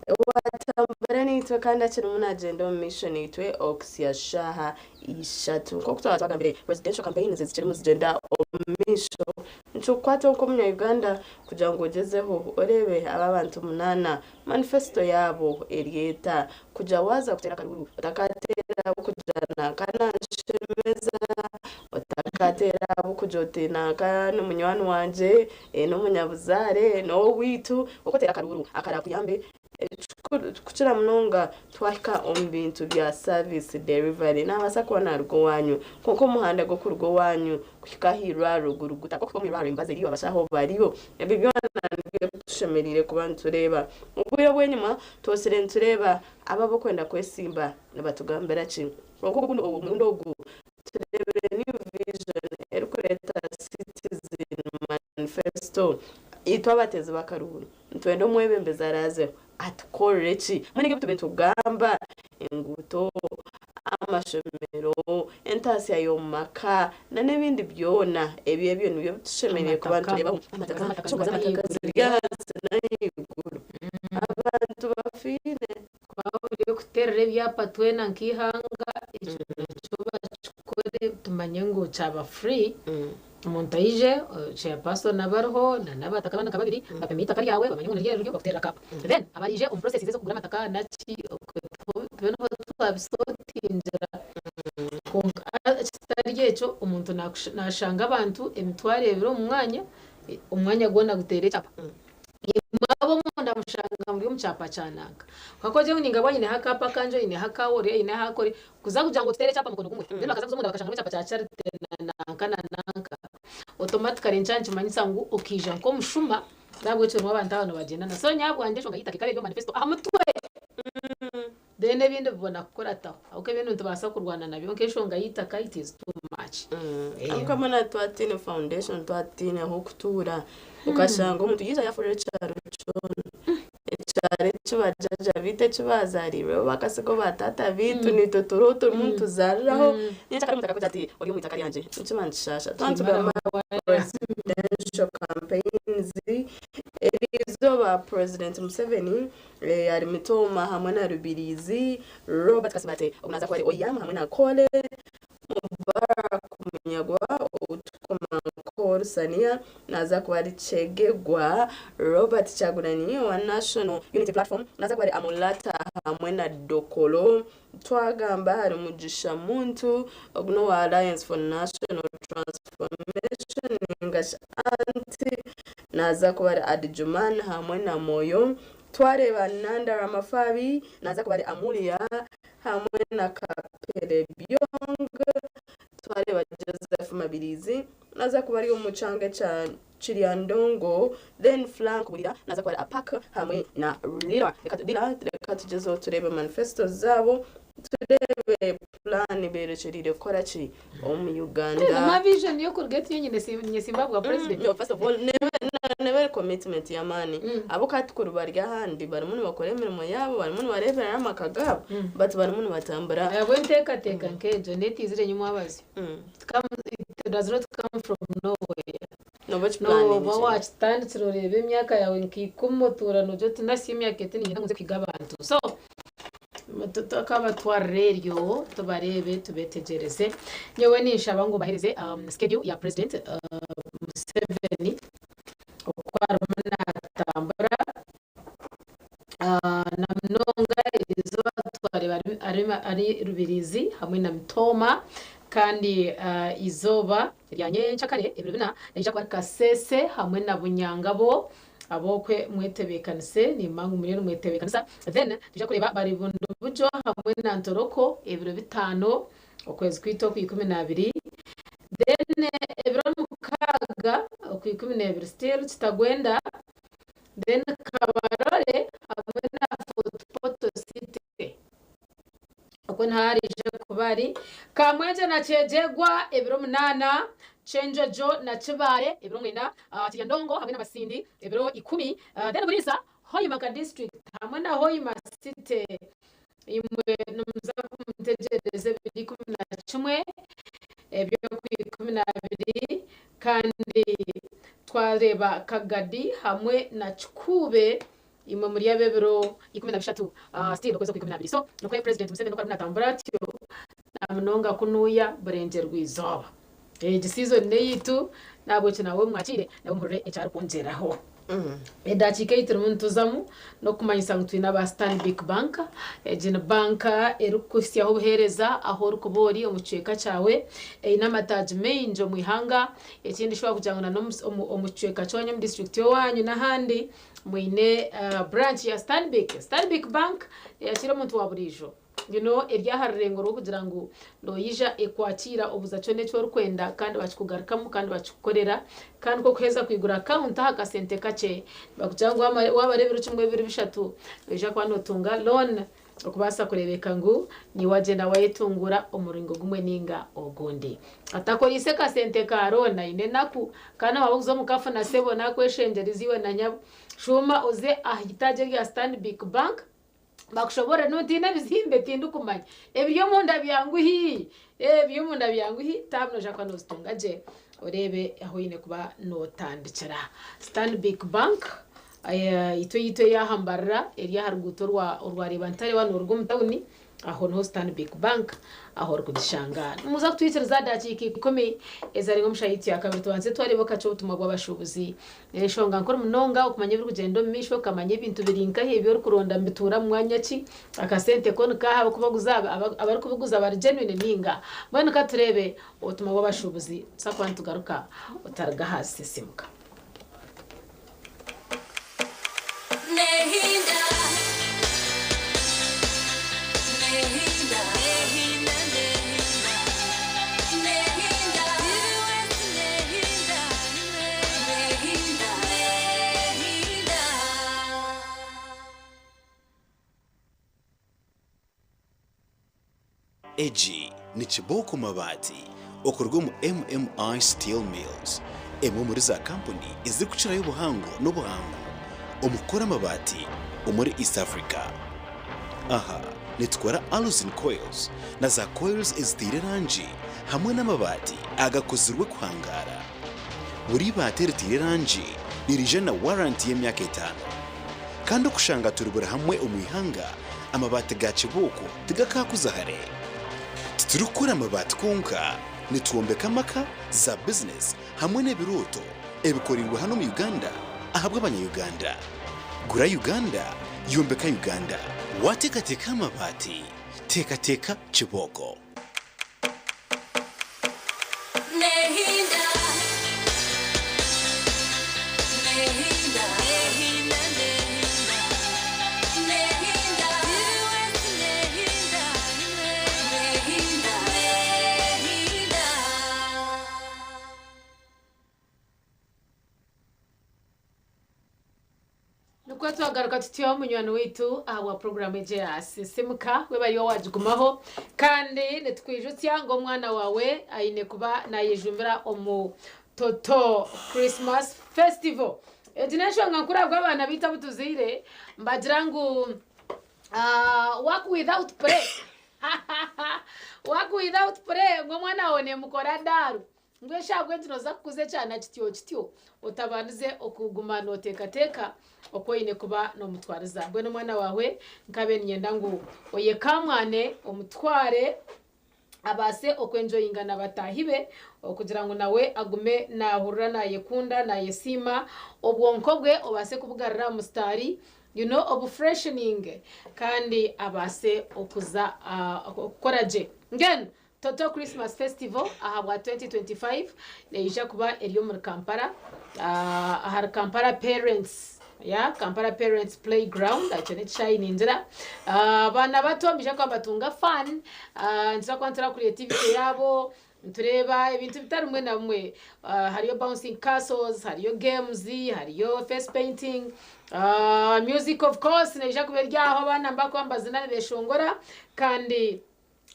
Speaker 9: owatambura naitwe kandi akirimu nagyenda omu maisho naitwe okuhitsya shaaha 3. Nk'oku twaba twagambire, presidential campaigns zikirimu zigyenda omu maisho. Nikikukwataho nk'omunya Uganda kugira ngu ogyezeho oreebe aba abantu munaana manifesto yaabo eri eta kugira waaza kuteera akaruru otakateera ahabw'okugira nanka nanshemeza, otakateera ahabw'okugira oti nanka ni munywani wangye, n'omunyabuzaare, n'owaitu. Kwonka oteere akaruru akarakuyambe kukira munonga twahika omu bintu bya service delivery. Naabaasa kuba naaruga owaanyu kwonka omuhanda gw'okuruga owaanyu kuhika aha irwariro guri guta? Nk'okuhika omu irwariro emibazi eriyo, abashaho bariyo. Ebyo byona nibyo tushemereire kuba nitureeba. Obwire obw'enyima twosire nitureeba abo ab'okwenda kwesimba nibatugambira ki. Kwonka omurundi ogu tureebire New Vision erikureeta Citizen Manifesto. Itwe abateezi b'akaruuru nitwenda omwebembezi araazeho atukorere ki? Mbwenu ebi tube nitugamba, enguuto, amashomero, entaasya y'omu maka n'ebindi byona, ebyo ebyo nibyo bitushemereire kuba nitureebaho. Amataka ziri ahansi n'ahaiguru, abantu bafiire.
Speaker 8: Twahurire kuteerera ebyapa twena nk'eihanga, ekyo nakyo bakikore tumanye ngu kyaba free, omuntu aije, chairperson abe ariho n'abataka abandi nka babiri bapime eitaka ryawe bamanye ngu niryo eriryo bakuteerere akaapa. Then abaraije omu processes ez'okugura amataka naki tube niho twabisotingira. Kwonka kitari ekyo omuntu nashanga abantu 20,000 omu mwanya, omwanya gwona guteire ekyapa. Imwe ab'omunda mushanga muri omu kyapa kya nanka. Kwonka ogire ngu ningabwa nyineho akaapa akangye, oineho akaawe, oriya aineho ake, ori kuza kugira ngu otuteere ekyapa mukono gumwe, then bakaza kuza omunda bakashangamu ekyapa kya Charity na nanka na nanka, automatically nikyo nikimanyisa ngu okaija nk'omushuma, n'ahabw'ekyo harimu abantu aba nibagyendana. So nyowe ahabwangye enshonga y'eitaka ekaba eri omu manifesto aha mutwe. Then ebindi bibona kukurataho ahabw'okuba ebindi nitubaasa kurwana nabyo nk'enshonga y'eitaka it is too much.
Speaker 9: Ahabw'okuba mbwenu twaba tutaine foundation, twaba tutaine ah'okutuura, okashanga omuntu yaija yaafurura ekyaro kyona, ekyaro eki bajaaja baitu eki baazaariirweho bakasigaho baataata baitu, naitwe turiho turimu nituzaariraho, nyenkya kare omuntu akakugira ati ori omu itaka ryangye, nikiba nikishaasha. Twaba nitugamba presidential campaigns, eriizooba President Museveni Ari Mitooma hamwe na Rubirizi Robert Kasibate, ogu naaza kuba ari Oyam hamwe na Kole Mubarak Munyagwa ou tukumanya nka Rusania naaza kuba ari Kyegegwa Robert Kyagulanyi owa National Unity Platform naaza kuba ari Amulata hamwe na Dokolo. Twagamba ahari Mugisha Muntu, ogu n'owa Alliance for National Transformation ningashi ANT, naaza kuba ari Adjuman hamwe na Moyo. Twareeba Nanda Ramafabi, naaza kuba ari Amuria hamwe na Kapere Byong. Twareeba Joseph Mabirizi, naaza kuba ari omu kyanga ekya Kiryandongo. Then Frank Bulira, naaza kuba ari Apak hamwe na Lira. Reka reka tugyezeho tureebe manifesto zaabo, tureebe plan beerekyereire kukora ki omu Uganda.
Speaker 8: Ma vision y'okuruga eti nyine nyesimba bwa president.
Speaker 9: No, first of all, nebe commitment y'amaani abo katukuru bari ahandi barimu nibakora emirimo yaabo, barimu nibareeberera amaka gaabo, but barimu nibatambura.
Speaker 8: Ahabwa enteekateeka nk'egyo neetiizire enyima abazi. It does not come from nowhere.
Speaker 9: Nooba okipulaninga
Speaker 8: Nooba
Speaker 9: kye.
Speaker 8: wakitandikire oreeba emyaka yaawe nka ikumi otuura noogira oti nasi emyaka eti niinyenda ngu nze kuhiga abantu. So tukabatwarira eryo tubareebe tubeetegyereze. Nyowe ninshaba ngu mbaheereze schedule ya president Museveni oku arimu naatambura na munonga erizooba twareeba ari Rubirizi hamwe na Mitooma kandi eizooba rya nyencakare ebiro bina naija kuba ari Kasese hamwe na Bunyangabo ab'okwe mwetebeekanise nimba ngu muriyo nimwetebeekanisa then twija kureeba bari Bundibugyo hamwe na Ntoroko ebiro bitaano okwezi kwaitu okw'ikuminaabiri then ebiro mukaaga okw'ikumineebiri still Kitagwenda then Kabarole hamwe na Fort Portal City. Okwo niho araije kuba ari. Kamwengye na Kyegyegwa ebiro munaana, Kyenjojo na Kibaare ebiro mwenda, Kiryandongo hamwe na Masindi ebiro ikumi, then Buriisa, Hoima ka district hamwe na Hoima city imwe nimuza kumutegyereza ebiro 11 eby'okwikuminaabiri kandi twareeba Kagadi hamwe na Kikuube Imwe muri ab'ebiro 13, still okwezi okw'ikuminaabiri. So nikwo President Museveni oku arimu natambura atyo namunonga kunuuya burengyerwa-izooba. Egi season n'eyaitu nahabwekyo nawe mwakiire nawe muhurire eki arikwongyeraho. Edakiika ei turimu nituzamu n'okukumanyisa ngu twine aba Stanbic Bank. Egi ni banka erikukuhitsyaho obuheereza ahu orikuba ori omu kicweka kyawe. Eine amataagi maingi omu ihanga. Ekindi shi waakugira ngu na omu kicweka ky'owaanyu omu disiturikiti y'owaanyu n'ahandi, Mwine branch ya Stanbic. Stanbic Bank eyakiira omuntu wa buriijo. You know, eri aha rurengo rw'okugira ngu noija ekwakiira obuza kyona eki orikwenda kandi bakikugarukamu kandi bakikukorera. Kandi ku orikuheeza kwigura akawunti aha kasente kakye, nibakugira ngu waabara ebiro kimwe, bibiri, bishatu, noija kuba nootunga loan Okubaasa kureebeka ngu niiwe wagyenda wayetunguura omuringo gumwe ninga ogundi. Atakoreise kasente ka loan aine enaku kandi waaba orikuza omu kafuna sebo nakweshengyereza iwe na nyabo shuuma oze aha itaagi erya Stanbic Bank bakushoboorore notiina ebizimbe tindikumanya ebiri omunda byanguhi ebiri omunda byanguhi taabu noija kuba nozitunga gye oreebe ahu oine kuba notandikira. Stanbic Bank Itwe eyaitu ey'aha Mbarara eri aha ruguuto orwa Reeba-Ntare waaba nooruga omu tauni, aho niho Stanbic Bank ahu orikugishanga. Nimuza kutwikiriza dakiika ikumi ezari omu shaaha yaitu ya kabiri tubanze twareeba kakye obutumwa bw'abashuubuzi. Enshonga nkuru munonga okumanya ebirikugyenda omu maisho, okamanya ebintu biri nkahi, ebi orikuronda nibituura mu mwanya ki, akasente ko nikaaha abarikubaguza abarikubiguza bari genuine nainga. Mbwenu ka tureebe obutumwa bw'abashuubuzi tuza kuba nitugaruka otaruga aha sisiimuka.
Speaker 16: Nehinda, nehinda, nehinda, nehinda, nehinda, nehinda, nehinda.
Speaker 21: Egi ni Kibooko Mabaati okuruga omu MMI Steel Mills, emwe omuri za kampuni ezirikukirayo obuhango n'obuhangu omu kukora amabaati omuri East Africa. Aha nitukora Alusin Coils na za coils eziteire erangi hamwe n'amabaati agakozirwe kuhangaara. Buri ibaati eriteire erangi niriija na waranti y'emyaka etaano. Kandi okushanga turi buri hamwe omu ihanga, amabaati ga Kibooko tigakaakuza hare. Titurikukora mabaati kwonka, nitwombeka amaka, za bizinesi hamwe n'ebirooto ebikoreirwe hanu omu Uganda ahabw'abanya-Uganda. Gura Uganda, yombeka Uganda. Waateekateeka aha mabaati, teekateeka Kibooko.
Speaker 16: Nehinda, nehinda, nehinda, nehinda, nehinda, nehinda, nehinda.
Speaker 8: Nikwo twagaruka tutyo munywani waitu ahabwa puroguraamu egi eya Sisimuka webare iwe owagigumaho kandi nitukwijutsya ngu omwana waawe aine kuba nayejumbira omu Toto Christmas Festival. Egi n'enshonga nkuru ahabw'abaana baitu abu tuzaire nibagira ngu work without play work without play ngu omwana waawe nemukora daalu. Ngu eshaaha egi nooza kukuza ekyana kityo kityo, otabandize okuguma nooteekateeka oku oine kuba noomutwariza. Mbwenu omwana waawe nkabe niinyenda ngu oyekamwane omutware abaase okwenjoyinga na bataahi be okugira ngu nawe agume naahurira naayekunda, naayesiima, obwonko bwe obaase kubugarura aha musitaari, you know, obufresheninge kandi abaase okuza okukora gye. Mbwenu Toto Christmas Festival ahabwa 2025 neija kuba eri omuri Kampala ahari Kampala Parents yeah, Kampala Parents Playground ekyo n'ekishaayi ningira. Abaana bato nibaija kuba nibatunga fun, nituza kuba nitura creativity yaabo, nitureeba ebintu bitari bimwe na bimwe. Hariyo bouncing castles, hariyo games, hariyo face painting, music of course neija kuba eri aho abaana nibakuba nibazina nibeshongora kandi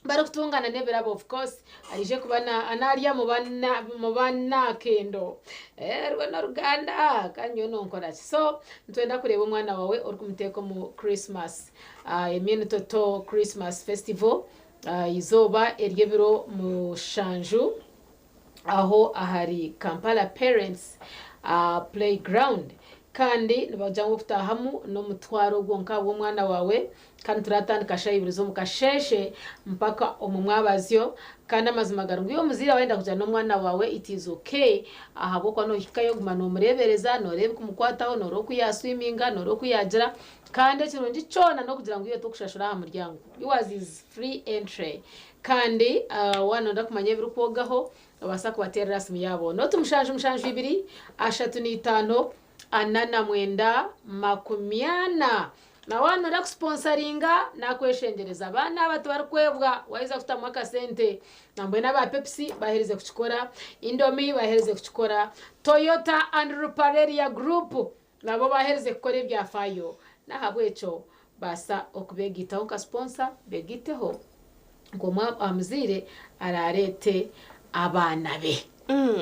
Speaker 8: barikutungana n'ebirabo of course aije kuba narya mu banakendo eh, rwo n'oruganda kandi nyowe nonkora ki so nitwenda kureeba omwana wawe orikumuteeka omu Christmas Emini Toto Christmas Festival izooba ery'ebiro mushanju aho ahari Kampala Parents Playground kandi nibagira ngu okutaahamu n'omutwaro gwonka gw'omwana waawe kandi turatandika shaaha ibiri z'omu kasheeshe mpaka omu mwabazyo kandi amazima gari ngu iwe omuzaire waayenda kugira n'omwana waawe it is okay ahabw'okuba noohikayo oguma noomureebereza nooreeba ebikumukwataho nooreeba oku yaaswiminga nooreeba oku yaagira kandi ekirungi kyona n'okugira ngu iwe tokushashura aha muryango yours is free entry Kandi waaba nooyenda kumanya ebirikwogaho, noobaasa kubateerera simu yaabo. Nooti mushanju mushanju ibiri, ashatu na itaano, ana na mwenda, makumi ana. Na waaba nooyenda kusiponsaringa, naakweshengyereza. Abaana aba tibarikwebwa, waaheza kutamu akasente. Nambwenu aba Pepsi baaherize kukikora, Indomie baaherize kukikora, Toyota and Ruparelia Group nabo baaherize kukora ebyafaayo. N'ahabw'ekyo baasa okubeegaitaho nka siponsa, beegaiteho. Nk'omwe aha muzaire araareete abaana be.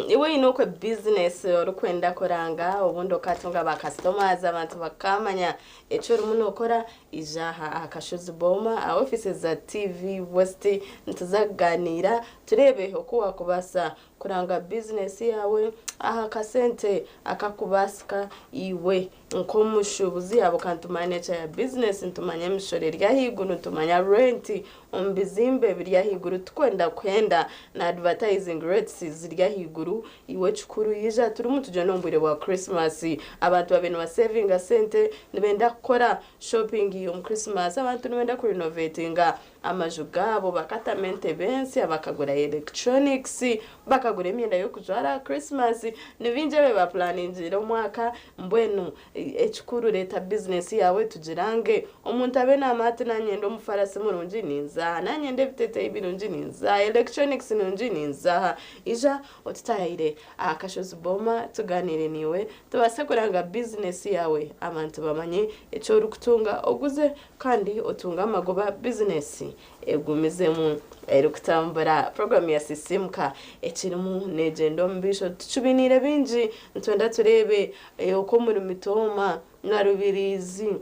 Speaker 9: Iwe oine okwe bizinesi orikwenda kuranga obundi okatunga ba customers abantu bakamanya eki orimu nokora ija aha aha Kashozi Boma aha offices za TV West nituza kuganiira tureebe oku wakubaasa kuranga bizinesi yaawe aha kasente akakubaasika iwe Nk'omushuubuzi ahabw'okuba nitumanya nature ya bizinesi, nitumanya emishoro eri ahaiguru, nitumanya renti omu bizimbe biri ahaiguru, titukwenda kuhenda na advertising rates ziri ahaiguru. Iwe ekikuru ija turimu tugyenda omu bwire bwa Christmas, abantu babaire nibasevinga sente nibenda kukora shopping omu Christmas, abantu nibenda kurinovetinga amaju gaabo bakatamu entebe ensya, bakagura electronics, bakagura emyenda y'okujwara aha Christmas, ni bingi ebi bapulaningire omwaka. Mbwenu ekikuru reeta bizinesi yaawe tugirange. Omuntu abe naamanya ati nanyenda omufarasi murungi ninza aha, nanyenda ebiteteeyi birungi ninza aha, electronics nungi ninza aha. Ija otutaayayire aha Kashozi Boma tugaaniire naiwe tubaase kuranga bizinesi yaawe abantu bamanye eki orikutunga oguze Kandi otunge amagoba bizinesi egumizemu erikutambura. Puroguramu ya Sisiimuka ekirimu neegyenda omu maisho. Tukibainiire bingi, nitwenda tureebe oku omuri Mitooma na Rubiriizi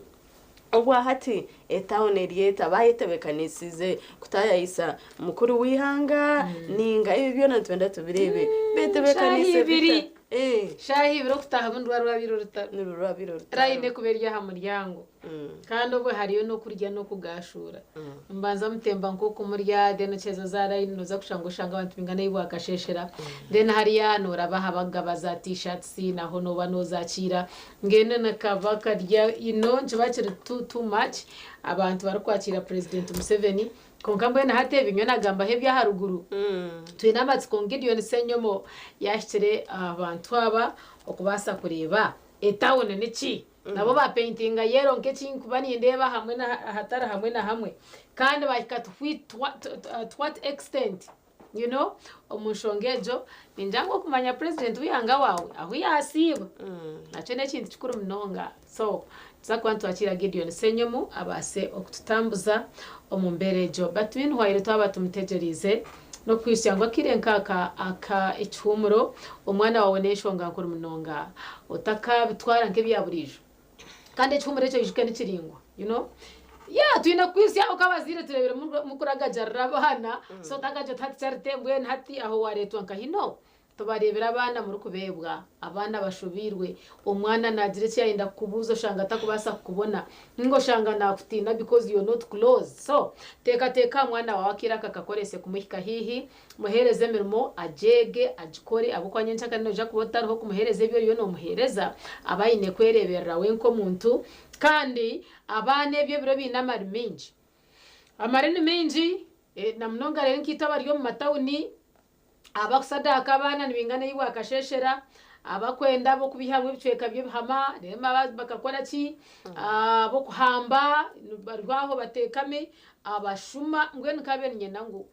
Speaker 9: obwahati etawuni eri eta bayetebekanisiize kutaayayisa mukuru w'eihanga nainga ebi byona nitwenda tubireebe betebekanise bita.
Speaker 8: Shaaha ibiri okutaahamu nirwo rwabaire orutaro.
Speaker 9: Nirwo rwabaire orutaro.
Speaker 8: Layini ekuba eri aha muryango. Kandi obwe hariyo n'okurya n'okugaashuura. Nimubanza mutemba nk'oku murya then okyeza za layini nooza kushanga oshanga abantu baingana ahi bwakasheeshera. Then hariya nooraba aha barikugaba za T-shirts naho nooba noozakiira. Mbwenu nikaba karya you know nikiba kiri too too much abantu barikwakiira President Museveni. Kwonka mbwenu hati ebi nyowe naagambaho eby'aharuguru. Twine amatsiko ngu Gideon Ssenyomo yaahikire aha bantu aba okubaasa kureeba etawuni niki. Nabo baapentinga yero nk'eki nkuba nindeeba hamwe na ahatari hamwe na hamwe. Kandi baahika to to what extent you know omu nshonga egyo ningira ngu okumanya purezidenti w'eihanga waawe ahu yaasiiba nakyo n'ekintu kikuru munonga. So nituza kuba nitwakiira Gideon Ssenyomo abaase okututambuza omu mbeera egyo. But meanwhile twaba tumutegyereize n'okuhitsya ngu akaire nk'aka aka ekihuumuro omwana waawe n'enshonga nkuru munonga otakabitwara nk'ebya buriijo. Kandi ekihuumuro ekyo oijuke ni kiraingwa you know. Yeah twine kuhitsya oku abazaire tureebire mukuragajarira abaana so otakagira oti hati Charity mbwenu hati aho waareetwa nkahi no. Tubareebire abaana murikubeebwa, abaana bashobeirwe, omwana naagira eki yaayenda kukubuuza oshanga atakubaasa kukubona ninga oshanga naakutiina because you're not close. So, teekateeka aha mwana waawe akaire aka kakorese kumuhika haihi, muheereze emirimo agyeege, agikore ahabw'okuba nyencakare noija kuba otariho kumuheereza ebi oriyo noomuheereza, abe aine kwereeberera we nk'omuntu kandi abaana ebyo ebiro biine amari maingi. Amari ni maingi na munonga reero nkaitwe abari omu matawuni, Abakusadaaka abaana nibaingana ei bwakasheeshera, abakwenda ab'okubaihamu ebicweka by'ebihama, reero bakakora ki? Ab'okuhamba bari aho bateekami, abashuma, mbwenu nkaabaire niinyenda ngu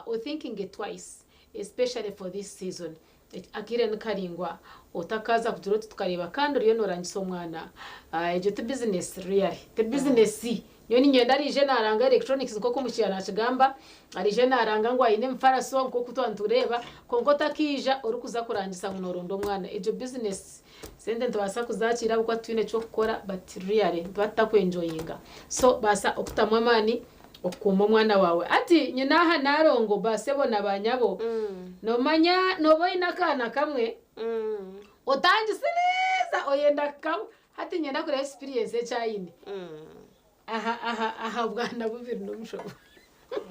Speaker 8: othinkinge twice especially for this season. Akaire ni karaingwa otakaaza kugira oti tukareeba kandi oriyo noorangisa omwana. Egyo ti bizinesi really, ti bizinesi. Nyowe niinyenda araije naaranga electronics nk'oku omukiira naakigamba, araije naaranga ngu aine emifaraso nk'oku twaba nitureeba, kwonka otakaija orikuza kurangisa ngu nooronda omwana. Egyo business sente nitubaasa kuzakiira ahabw'okuba titwine ky'okukora but really nituba tutakwenjoyinga. So baasa okutamu amaani okukuuma omwana waawe. Hati nyine aha Nalongo ba sebo na ba nyabo, noomanya nooba oine akaana kamwe, otangisiriiza oyenda kukaba Hati niinyenda kureeba experience eki aine aha aha aha bwana bubiri n'omushobo.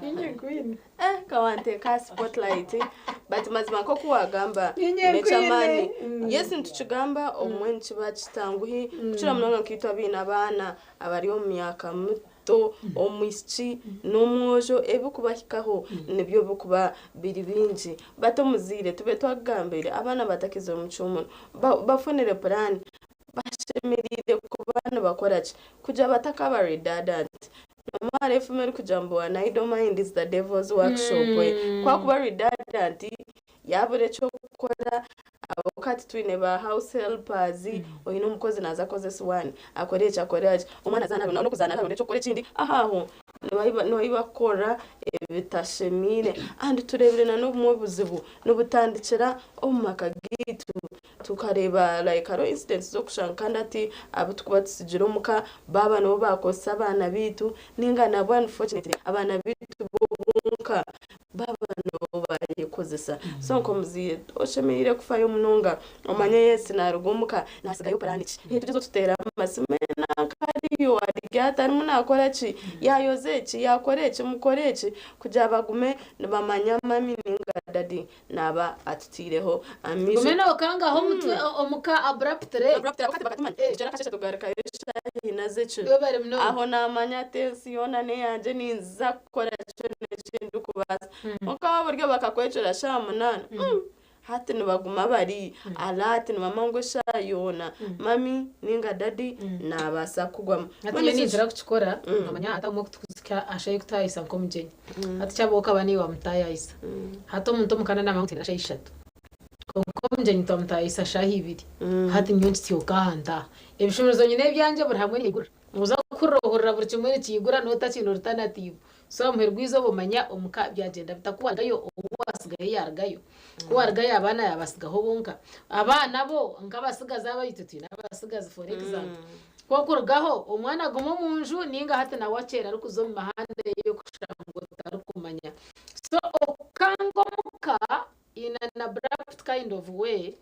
Speaker 8: Niinye nkwine.
Speaker 9: Eh, ka wanteeka aha spotlight but mazima nk'oku wagamba
Speaker 8: Niinye
Speaker 9: n'eky'amaani
Speaker 8: nkwine.
Speaker 9: Yes nitukigamba obumwe nikiba kitanguhi kukira munonga nkaitwe abaine abaana abari omu myaka mito omwishiki n'omwojo ebikubahikaho nibyo bikuba biri bingi but omuzaire tube twakugambire abaana batakiza omu kyomoni bafunire puraani Bashemereire kuba nibakora ki kugira batakaba redundant? Nomanya hariho efumu erikugira ngu an idle mind is the devil's workshop. Ku akuba redundant yabura eky'okukora ahabw'okuba hati twine ba house helpers, oine omukozi naaza kukozesa wani akore eki akore eki, omwana azaana n'okuzaana ararunda eky'okukora ekindi aho aho niho ahu barikukora ebitashemeire. And tureebire n'obumwe obuzibu nibutandikira omu maka gaitu. Tukareeba like hariho incidents z'okushanga kandi hati abu tukuba tusigire omuka baaba nibo baakozesa abaana baitu ninga nabwo unfortunately abaana baitu bo bonka baaba nibo baayekozesa. So nk'omuzaire oshemereire kufayo munonga omanye yes naaruga omuka naasigayo puraani ki? Tugyezeho tuteere amasimu nanka ariyo ari ata arimu naakora ki? Yaayoza eki, yaakora eki, mukore eki kugira bagume nibamanya mummy ninga daddy Naaba atutaireho amaisho.
Speaker 8: Gume nookangaho omutwe omuka abruptly.
Speaker 9: Abruptly ahabw'okuba bakatumanya ekiro akasheeshe tugarukayo eshaaha ina z'ekiro.
Speaker 8: Webare munonga.
Speaker 9: Aho naamanya ati ensi yoona n'eyangye ninza kukora kyona eki ndikubaasa. Kwonka waaba ori bakakwecwera shaaha munaana, hati nibaguma bari alert nibamanya ngu eshaaha yoona mummy ninga daddy naabaasa kugwamu.
Speaker 8: Hati nyowe ninkira kukikora, nkamanya hati obumwe kutukuhika aha shaaha y'okutayayisa nk'omugyenyi. Hati kyaba okaba niiwe wamutaayayisa. Hati omuntu omuka naaba ngu shaaha ishatu. Kwonka omugyenyi twamutaayayisa shaaha ibiri. Hati nyowe nkityoka aha ntaaha. Ebishumuruzo nyine ebyangye buri hamwe nihaigura. Oza kuhurira ohurira buri kimwe nikiigura n'otakiine orutanatiivu. So aha muheru gw'eizooba omanya omuka byagyenda bita. Ku waarugayo ou waatsigayo yaarugayo. Ku waarugayo abaana yaabatsigaho bonka. Abaana bo nk'abatsigazi abaitu twine abatsigazi for example. Ku okurugaho omwana aguma omu nju ninga hati nawe akyera arikuza omu mihanda ey'okushanga otarikumanya. So okukanga omuka in an abrupt kind of way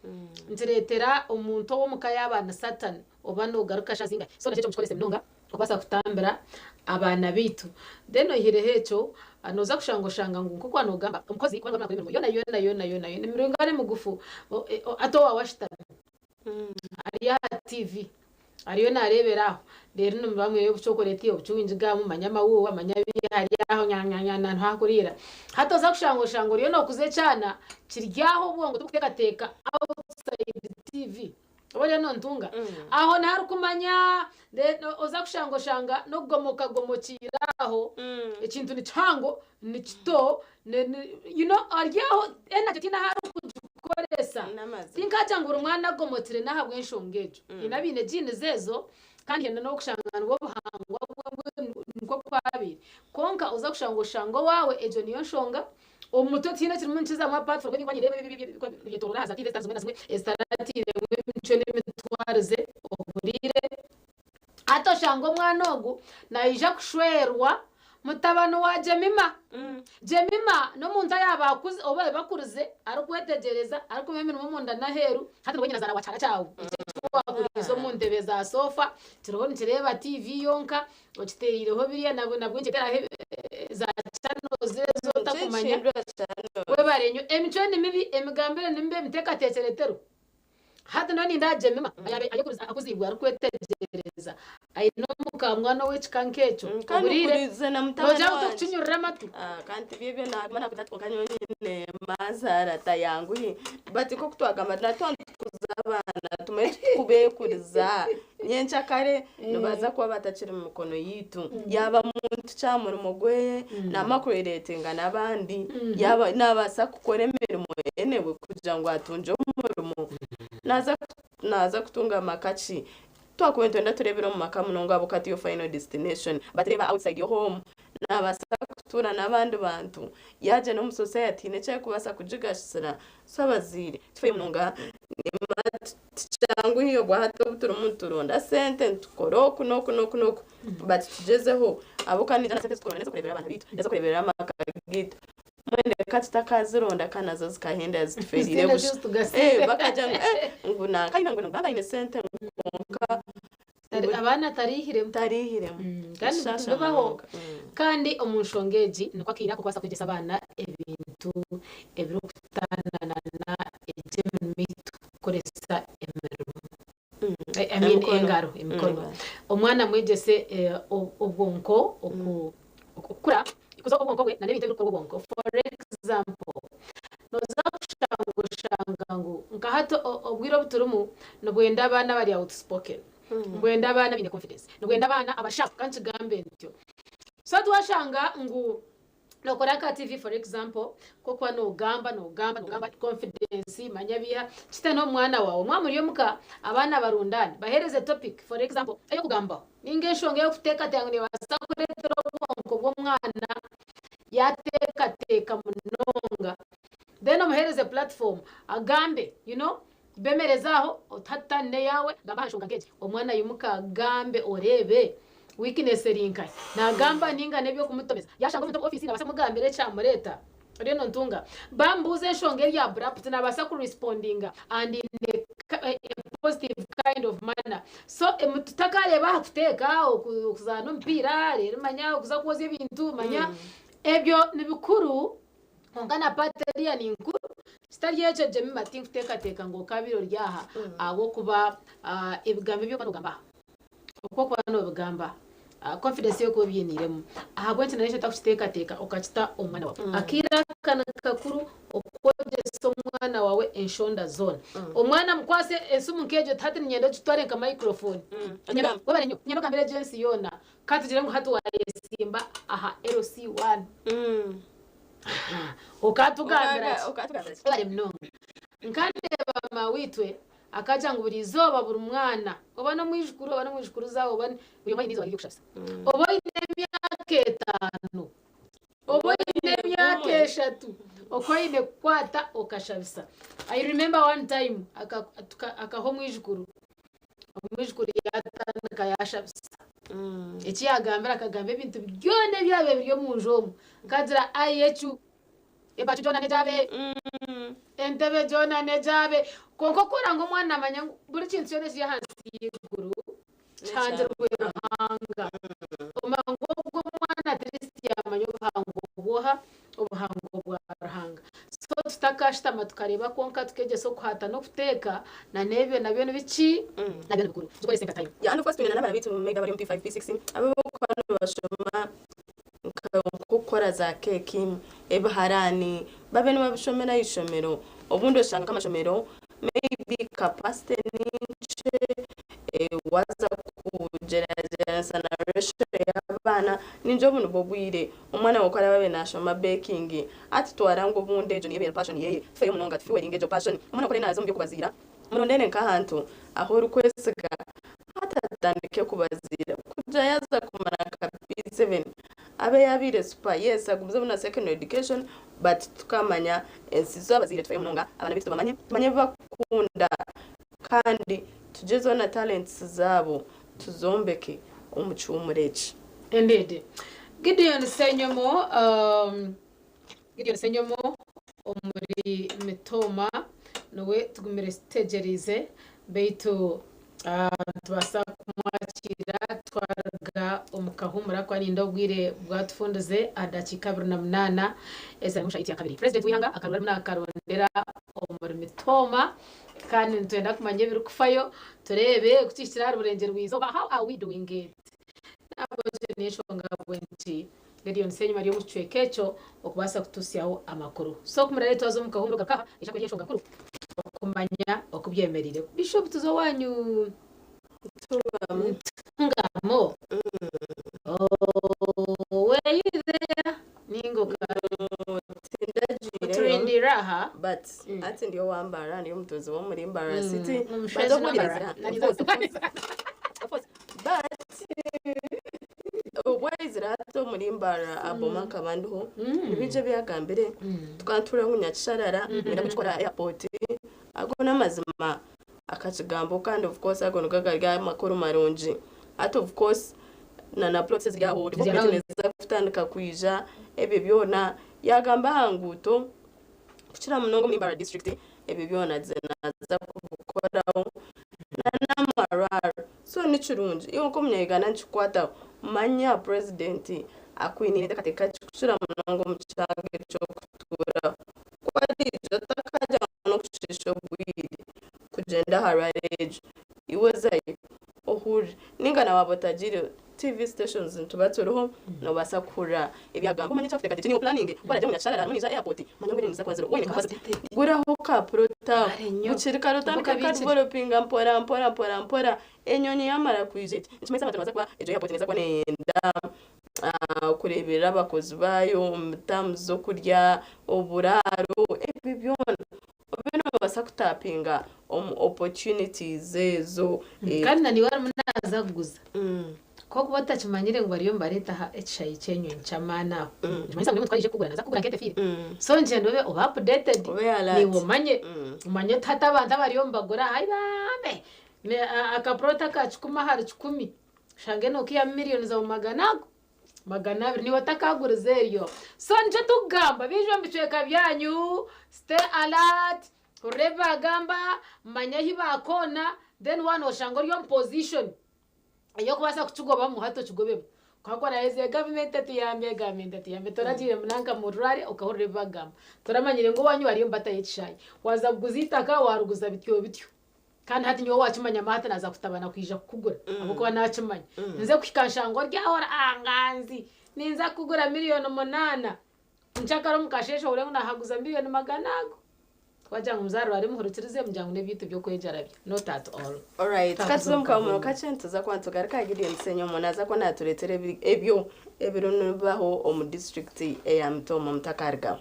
Speaker 8: nikireetera omuntu ow'omuka yaaba ni Satan oba noogaruka shaaha zingahi. So nakyo ekyo mukikorese munonga okubaasa kutambira abaana baitu. Then oihireho ekyo nooza kushanga oshanga ngu nk'oku waaba noogamba omukozi ku arikuba naakora emirimo yoona yoona yoona yoona emirimo emigufu hati owaawe ashutami ari aha TV ariyo naareebera aho reero nimuba mwine obuchokoreti obuchewingigamu manya amawuuwa manya ebihari aho nyanyanya niho arikuriira. Hati oza kushanga oshanga oriyo nookuza ekyana kiri aho obwongo tiburikuteekateeka outside TV oba oriyo noontunga aho niho arikumanya then oza kushanga oshanga n'okugomoka agomokiire aho ekintu ni kihango ni kito you know ari aho energy tihaine ahu arikugikoresa. Tinkagira ngu buri mwana agomokire n'ahabw'enshonga egyo. Haine abaine genes ezo kandi haine n'okushanga nibwo buhangwa bwe nikwo kwabaire. Kwonka oza kushanga oshanga owaawe egyo niyo nshonga, omu mutwe tihaine ekirimu nikizamu apart from ebi nireeba ebyetoroora aha za TV ezitari zimwe na zimwe ezitaratiiremu emicwe n'emitwarize ohuriire. Hati oshanga omwana ogu naija kushwerwa. Mutabani wa Jemima. Jemima n'omuntu ayaaba akuzi oba bakurize arikwetegyereza arikumanya emirimo omunda n'aheeru hati niwe nyinazaara wa kihara kyawe eki eki waakuriize omu ntebe za soofa kiriho nikireeba TV yonka okitereireho biriya nabwo nabwo nikiteeraho za channels ezi otakumanya webare nyo emicwe ni mibi emigambire ni mibi emiteekateekyere teriho. Hati nyowe nindeeba Jemima ayaabaire ayekurize akuziibwe arikwetegyereza aine omukaamwana ow'ekika nk'ekyo
Speaker 9: Kandi
Speaker 8: ohuriire
Speaker 9: nkurize na mutabani
Speaker 8: noogira ngu
Speaker 9: wangye.
Speaker 8: tokukinyurira amatu.
Speaker 9: Ah, kandi tibyo ebyo naguma nakugira ati kwonka nyowe nyine maazaara tayanguhi but nk'oku twagamba natwe nitukuza abaana tumanye tukubeekuriza nyenkyakare nibaza kuba batakiri mu mikono yaitu yaaba muntu ki aha murimo gweye namakureretinga n'abandi yaaba nabaasa kukora emirimo enewe kugira ngu atungye omurimo naza naza kutunga maka ki twakuba nitwenda tureebere omu maka munonga ahabw'okuba tiyo final destination but reeba outside your home nabaasa kutuura n'abandi bantu yaagyenda omu society haine eki arikubaasa kugigasira so abazaire tufeyo munonga tikyanguhi obwahati obu turimu nituronda sente nitukora oku n'oku n'oku n'oku but tugyezeho ahabw'okuba naija na sente ezitukuronda n'ez'okureeberera abaana baitu n'ez'okureeberera amaka gaitu mbwenu reka tutakazironda ka nazo zikahenda zitufeereire
Speaker 8: Zitaine
Speaker 9: busha
Speaker 8: eki zitugasiire.
Speaker 9: Eh, bakagira ngu eh, ngu nanka aine ngu ngu aine sente ngu kwonka
Speaker 8: Abaana tariihiremu.
Speaker 9: Tariihiremu.
Speaker 8: Kandi
Speaker 9: Nikishaasha
Speaker 8: bibaho.
Speaker 9: munonga.
Speaker 8: Kandi omu nshonga egi nikwo akaire ako kubaasa kwegyesa abaana ebintu ebirikutaana na egy'emirimo ei turikukoresa emirimo. I mean
Speaker 9: Emikono.
Speaker 8: engaro, emikono. Omwana mwegyese obwonko okukura, kuza obwonko bwe na n'ebintu ebirikukorwa obwonko. For example, nooza kushanga oshanga ngu nka hati obwire obu turimu nibwenda abaana abari outspoken, nibwenda abaana abaine confidence, nibwenda abaana aba sharp, ka nkigambe ntyo. So twashanga ngu nokora nka TV for example, nk'okuba nogamba, nogamba, nogamba confidence manya biiha, kite n'omwana waawe. Mwaba muri omuka abaana barundaane, baheereze topic for example ey'okugambaho ninga enshonga ey'okuteekateeka ngu neebaasa kureetera obwonko bw'omwana yaateekateeka munonga then omuheereze platform agambe you know Bemereze aho otatane n'eyaawe, gamba aha nshonga nk'egi. Omwana aimuka agambe oreebe weakness eri nkahi. Naagamba ninga n'eby'okumutomeza. Yaashanga omuntu omu ofiisi naabaasa kumugambira ekyamureeta. Oriyo nontunga. Baamubuuza enshonga eri abrupt naabaasa ku respondinga and in a positive kind of manner. So tutakareeba aha kuteeka, okuzaana omupiira, reero manya okuza kwozya ebintu, manya ebyo nibikuru. Kwonka na part eriya ni nkuru kitari ekyo Jemima tinkuteekateeka ngu okabaire ori aha ahabw'okuba ebigambo ebi orikuba nogamba aha oku orikuba nobigamba confidence ei orikuba obyiniiremu ahabw'enki nayo eki otakukiteekateeka okakita omu mwana waawe. Akaire aka ni kakuru okwegyesa omwana waawe enshonda zoona. Omwana mukwase esimu nk'egyo oti hati niinyenda ogitware nka microphone webare nnyo niinyenda ogambire gye ensi yoona ka tugire ngu hati wayesimba aha LC1. Okatugambira ki? Webare munonga. Nkandeeba maaweitwe akagira ngu buri izooba buri mwana oba n'omwijukuru oba n'omwijukuruza oba buri omwe aine eizooba rye ry'okushabisa. Oba oine emyaka etaano, oba oine emyaka eshatu, oku oine kukwata okashabisa. I remember one time akaha omwijukuru, omwijukuru yaatandika yaashabisa. Eki yaagambire akagamba ebintu byona ebyabaire biri omu nju omwo. Nkagira ai ecu, ebacu gyona n'egyabe, entebe gyona n'egyabe. Kwonka ku oranga omwana naamanya ngu buri kintu kyona ekiri ahansi y'eiguru kihangirwe Ruhanga. Omanya ngu ogwo omwana at least yaamanya obuhango bw'oha? Obuhango bwa Ruhanga. So tutakashutama tukareeba kwonka tukegyesa okuhata n'okuteeka na n'ebyo nabyo nibiki? Nabyo nibikuru. Tukorese nka time.
Speaker 9: Yeah and of course twine na n'abaana baitu maybe abari omu P5, P6 abakuba nibashoma nk'okukora za keeki, ebiharaani babe nibabishomera aha ishomero. Obundi oshanga nk'amashomero maybe capacity ni nkye waaza kugyeragyeranisa na ratio y'abaana ningira obu nibwo bwire Omwana waawe ku araabe abaire naashoma baking, atutwara ngu obundi egyo niyo ebaire passion yeye. Tufeyo munonga tufuelinge egyo passion. Omwana ku ariyo naaza omu by'okubaziira, murondere nk'ahantu ahu orikwesiga hati atandike kubaziira. Kugira yaaza kumara nka P7 abe yaabaire super. Yes agumizemu na secondary education but tukamanya ensi zo abazaire tufeyo munonga abaana baitu tubamanye, tumanye ebi barikukunda kandi tugyezeho na talents zaabo tuzombeke omu kihuumuro eki.
Speaker 8: Indeed. Gideon Senyomo, Gideon Senyomo omuri Mitooma niwe tugumire tutegyereize beitu nitubaasa kumwakiira twaruga omu kahuumura ahakuba nindeeba obwire bwatufundize aha dakiika 28 eza mushaija ya kabiri. Purezidenti w'eihanga akarura arimu naakarondera omuri Mitooma kandi nitwenda kumanya ebirikufayo tureebe ku kihikire ahari burengyerwa-izooba how are we doing it? N'ahabw'ekyo n'enshonga ahabw'enki Gideon Ssenyima ari omu kicweka ekyo okubaasa kutuhitsyaho amakuru. So ku murabe twaza omu kahumuro kakaha, eija kuba eri enshonga nkuru okumanya oku byemereire. Bishop tuza owaanyu Ntungamo. Oh, were you there? Ninga oturindiire aha.
Speaker 9: But hati ndi owa Mbarara, ndi omutuuzi w'omuri Mbarara City.
Speaker 8: Omushwezi
Speaker 9: But
Speaker 8: na
Speaker 9: okuhuririza-
Speaker 8: Mbarara.
Speaker 9: Of course. But obwaizire hati omuri Mbarara Aboma nkaba ndiho nibingi ebi yagambire tukantuura ngu Nyakisharara nenda kugikora airport ago n'amazima akakigambaho kandi of course ago nigo gari amakuru marungi hati of course na na plots eziri aho development neeza kutandika kwija ebyo byona yagamba aha nguuto kukira munonga omuri Mbarara district ebyo byona naaza kubikoraho na n'amarwariro so ni kirungi iwe nk'omunya-Uganda nikikukwataho manya purezidenti akwiniire enteekateeka ki kukira munonga omu kyanga eky'okutuuraho ku ariija otakaagira n'okushiisha obwire kugyenda aha rally egyo iwe zayo ohurire ninga na waaba otagiireyo TV stations nituba turiho nobaasa kuhurira ebyagambwa omanye ekyakuteekateekire niiwe opulaninge ku oragye ngu Nyakisharara harimu naija airport manya ngu niiza kuba ziriho waine capacity guraho ka plot aho bukiri kare otandike kukadevelopinga mpora mpora mpora mpora enyonyi yamara kwija eti nikimanyisa abantu nibaza kuba egyo airport neeza kuba neyenda kureeberera abakozi baayo omu terms z'okurya oburaaro ebyo byona Obe noobaasa kutapinga omu opportunities ezo.
Speaker 8: Kandi na niiwe arimu naaza kuguza. Ku orikuba otakimanyire ngu bariyo nibareeta aha ekishaayi ky'enyonyi ky'amaani aho, nikimanyisa ngu n'omuntu ku araije kukugura naaza kukugura nk'etefiire. So nikyenda obe obe updated, naiwe omanye, omanye oti hati abantu abariyo nibagura aha ibambe, akaplot aka kikumi ahari kikumi, oshange nookaihamu million zawe magana ago. 200 niiwe otakagurize eryo. So nikyo tukugamba baija omu bicweka byanyu stay alert hurira ebi bagamba manya ahi bakoona then waaba noshanga ori omu position ey'okubaasa kukigobamu hati okigobemu. Kwonka ku oraheza gavumenti etuyambe gavumenti etuyambe toragiire munanka mu rurare okahurira ebi bakugamba toramanyire ngu owanyu bariyo nibatayo ekishaayi waaza kuguza eitaka wariguza bityo bityo. Kandi hati nyowe owakimanya Maate naaza kutabana kwija kukugura ahabw'okuba naakimanya. Nze kuhika nshanga ori aho ori ahanganzi ninza kukugura 8,000,000 nkyakara omu kasheeshe ohurire ngu naahaguza 100,000,000. Twagira ngu muzaarwe ari muhurikirize mugira ngu n'ebyaitu by'okwejarabya not at all.
Speaker 9: Alright,
Speaker 8: Twakuza
Speaker 9: ka tuze
Speaker 8: omu
Speaker 9: omu kahumuro
Speaker 8: kahumuro.
Speaker 9: kakye nituza kuba nitugaruka aha Gideon Ssenyomo naaza kuba naatureetera ebyo ebiriyo nibibaho omu disiturikiti eya Mitooma mutakarugaho.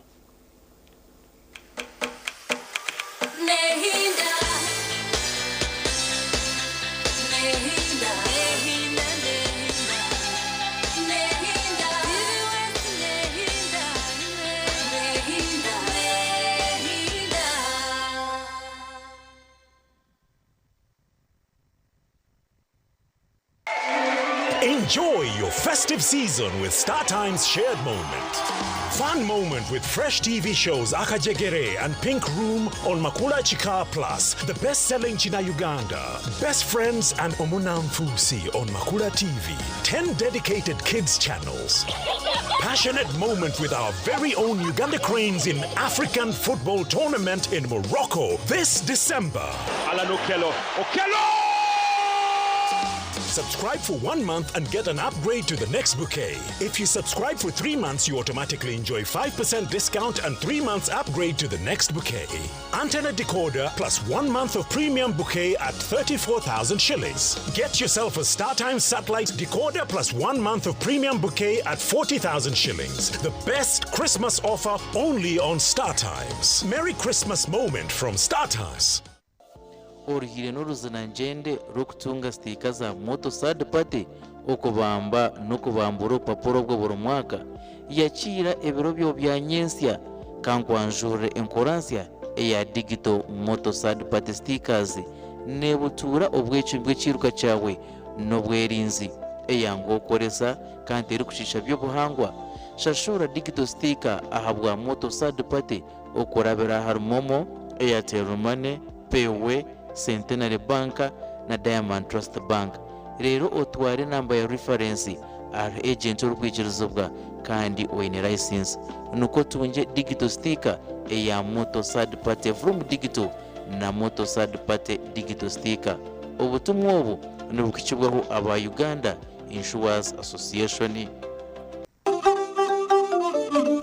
Speaker 2: Enjoy your festive season with StarTimes Shared Moment. Fun moment with fresh TV shows Akajegere and Pink Room on Makula Chika Plus, the best-selling China Uganda, Best Friends and Omunamfusi on Makula TV, 10 dedicated kids channels. Passionate moment with our very own Uganda Cranes in African football tournament in Morocco this December.
Speaker 22: Alan Okello. Okello!
Speaker 2: Subscribe for 1 month and get an upgrade to the next bouquet. If you subscribe for 3 months, you automatically enjoy 5% discount and 3 months upgrade to the next bouquet. Antenna decoder plus 1 month of premium bouquet at 34,000 shillings. Get yourself a StarTimes satellite decoder plus 1 month of premium bouquet at 40,000 shillings. The best Christmas offer only on StarTimes. Merry Christmas moment from StarTimes.
Speaker 23: Oruhiire n'oruzinangyende rw'okutunga sitiika za Moto Third Party okubamba n'okubambura obupapura obwo buri mwaka, yakiira ebiro byo bya nyentsya. Kankwanjurire enkora nsya eya Digital Moto Third Party Stickers nebutuura obwecumi bw'ekiiruka kyawe n'obwerinzi. Eyanguha okukoresa kandi terikushiisha by'obuhangwa. Shashura digital sticker ahabwa Moto Third Party okurabira ahari MoMo, Airtel Money, Payway, Centenary Bank na Diamond Trust Bank. Reero otware enamba ya reference ahari agent orikwikirizibwa kandi oine license. Nikwo otungye digital sticker eya Moto Third Party Vroom Digital na Moto Third Party Digital Sticker. Obutumwa obu nibuhikibwaho aba Uganda Insurers Association.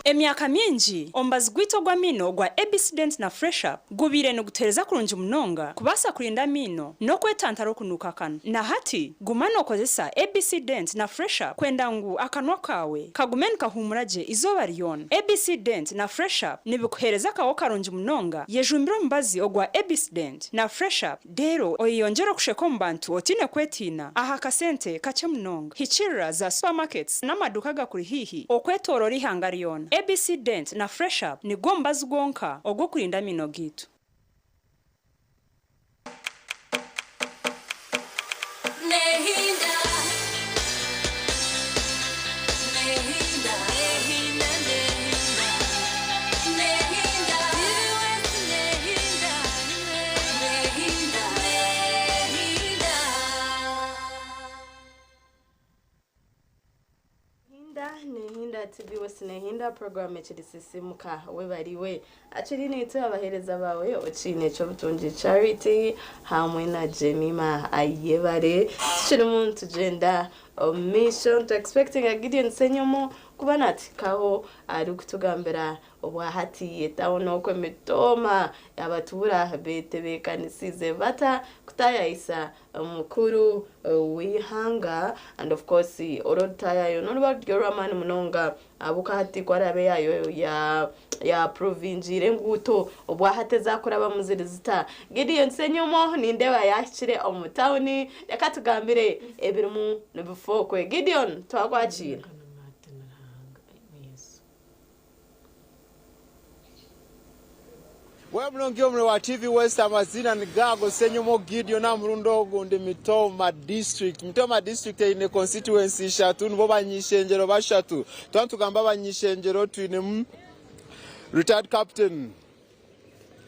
Speaker 4: Emyaka mingi, omubazi gwaitu ogw'amaino ogwa ABC Dent na Fresh Up gubaire nigutuheereza kurungi munonga kubaasa kurinda amaino n'okwetantara okunuuka akanwa. Na hati, guma nookozesa ABC Dent na Fresh Up kwenda ngu akanwa kaawe kagume nikahuumura gye eizooba ryona. ABC Dent na Fresh Up nibikuheereza akaho karungi munonga. Yejumbire omubazi ogwa ABC Dent na Fresh Up Reero oyeyongyere okusheka omu bantu otaine kwetiina aha kasente kakye munonga. Hikiirira za supermarkets n'amaduuka agakuri haihi okwetooroora eihanga ryona. ABC Dent na Fresh Up nigwo mubazi gwonka ogw'okurinda amaino gaitu.
Speaker 17: Nehinda, nehinda, nehinda, nehinda, nehinda, nehinda, nehinda, nehinda.
Speaker 9: Hinda nehinda TV West nehinda program ekiri sisimuka webariwe akiri nitwe abahereza bawe okiine ekyobutungi Charity hamwe na Jemima Ayebare tukirimu nitugyenda omu maisho tu expectinga Gideon Ssenyomo kuba natihikaho arikutugambira Obwahati etawuni okwo emitooma y'abatuura betebeekanisiize bata kutaayayisa mukuru w'eihanga and of course oru orutaayaayo n'oruba ruri orw'amaani munonga ahabw'okuba hati ku araabe ya approvingiire enguuto obwahati ezakurabamu ziri zita. Gideon Ssenyomo nindeeba yaahikire omu tawuni reka atugambire ebirimu nibifa okwe. Gideon twakwakiira.
Speaker 10: Wemulungi omuri wa TV West amaziina ni gaago Ssenyomo Gideon aha murundi ogu ndi Mitooma district. Mitooma district eine constituency ishatu nibo banyishengyero bashatu. Twaba nitugamba abanyishengyero twinemu retired captain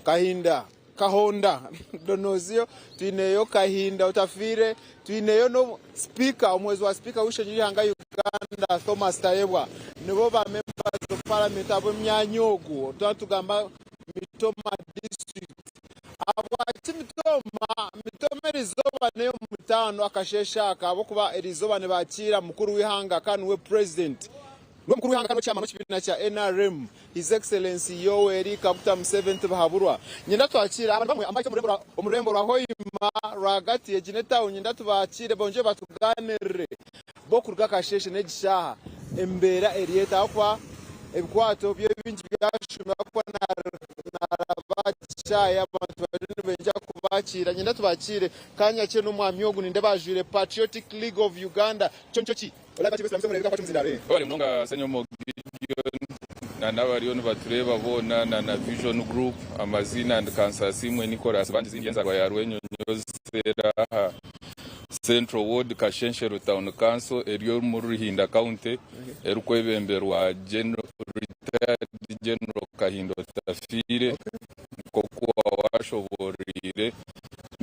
Speaker 10: Kahinda Kahonda Donozio, twineyo Kahinda Otafiire, twineyo no sipiika omuhwezi wa sipiika w'eishengyero ry'eihanga Uganda Thomas Tayebwa nibo ba members of parliament ab'omyanya ogu twaba nitugamba Mitooma district. Ahabwaki Mitooma? Mitooma erizooba n'ey'omutaano akasheeshe aka ahabw'okuba erizooba nibakiira mukuru w'eihanga kandi niwe president. Niwe mukuru w'eihanga kandi niwe chairman w'ekibiina kya NRM His Excellency Yoweri Kaguta Museveni Tibuhaburwa. Nyenda twakiire abantu bamwe ambaitse omu rurembo rwa Hoima rwagati egi n'etawuni nyenda tubakiire bongye batuganirire bo kuruga akasheeshe n'egi shaaha embeera eri eta ahabw'okuba ebikwato byo ebingi byashumire ahabw'okuba naraba aha kishaayi abantu bariyo nibaija kubakiira. Nyenda tubakiire kanyakye n'omwami ogu nindeeba ajwaire Patriotic League of Uganda kyo nikyo ki?
Speaker 5: Webare munonga Ssenyomo Gideon na nabariyo nibatureeba boona na na Vision Group. Amaziina ndi Kansasiimwe Nicholas Bangizi ndi enzarwa ya Rwenyonyozi era aha Central Ward Kashenshero Town Council eri omuri Ruhinda County erikwebemberwa General Retired General Kahinda Otafiire nkoku wawashoboreire.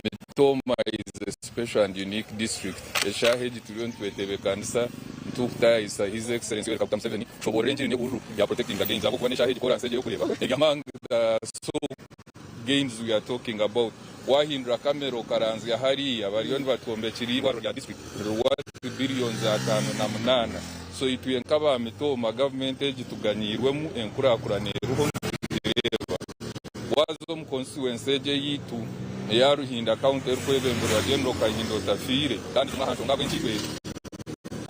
Speaker 5: Mitooma is a special and unique district. Eshaaha egi turiyo nitwetebekanisa ntukutaayisa His Excellency Yoweri Kaguta Museveni kushoboorora engiri n'ebuhuru ya protecting the gains ahabw'okuba n'eshaaha egi koransi egi ey'okureeba eri among the so gains we are talking about. Wahindura kamera okaranzya hariya bariyo nibatwombekyera eirwariro rya district riri worth billions 58 so itwe nk'aba Mitooma gavumenti egi tuganyiirwemu enkurakurana eriho nitugireeba. Waaza omu constituency egi eyaitu eya Ruhinda County erikwebemberwa General Kahinda Otafiire kandi zimwe aha nshonga ahabw'enki itwe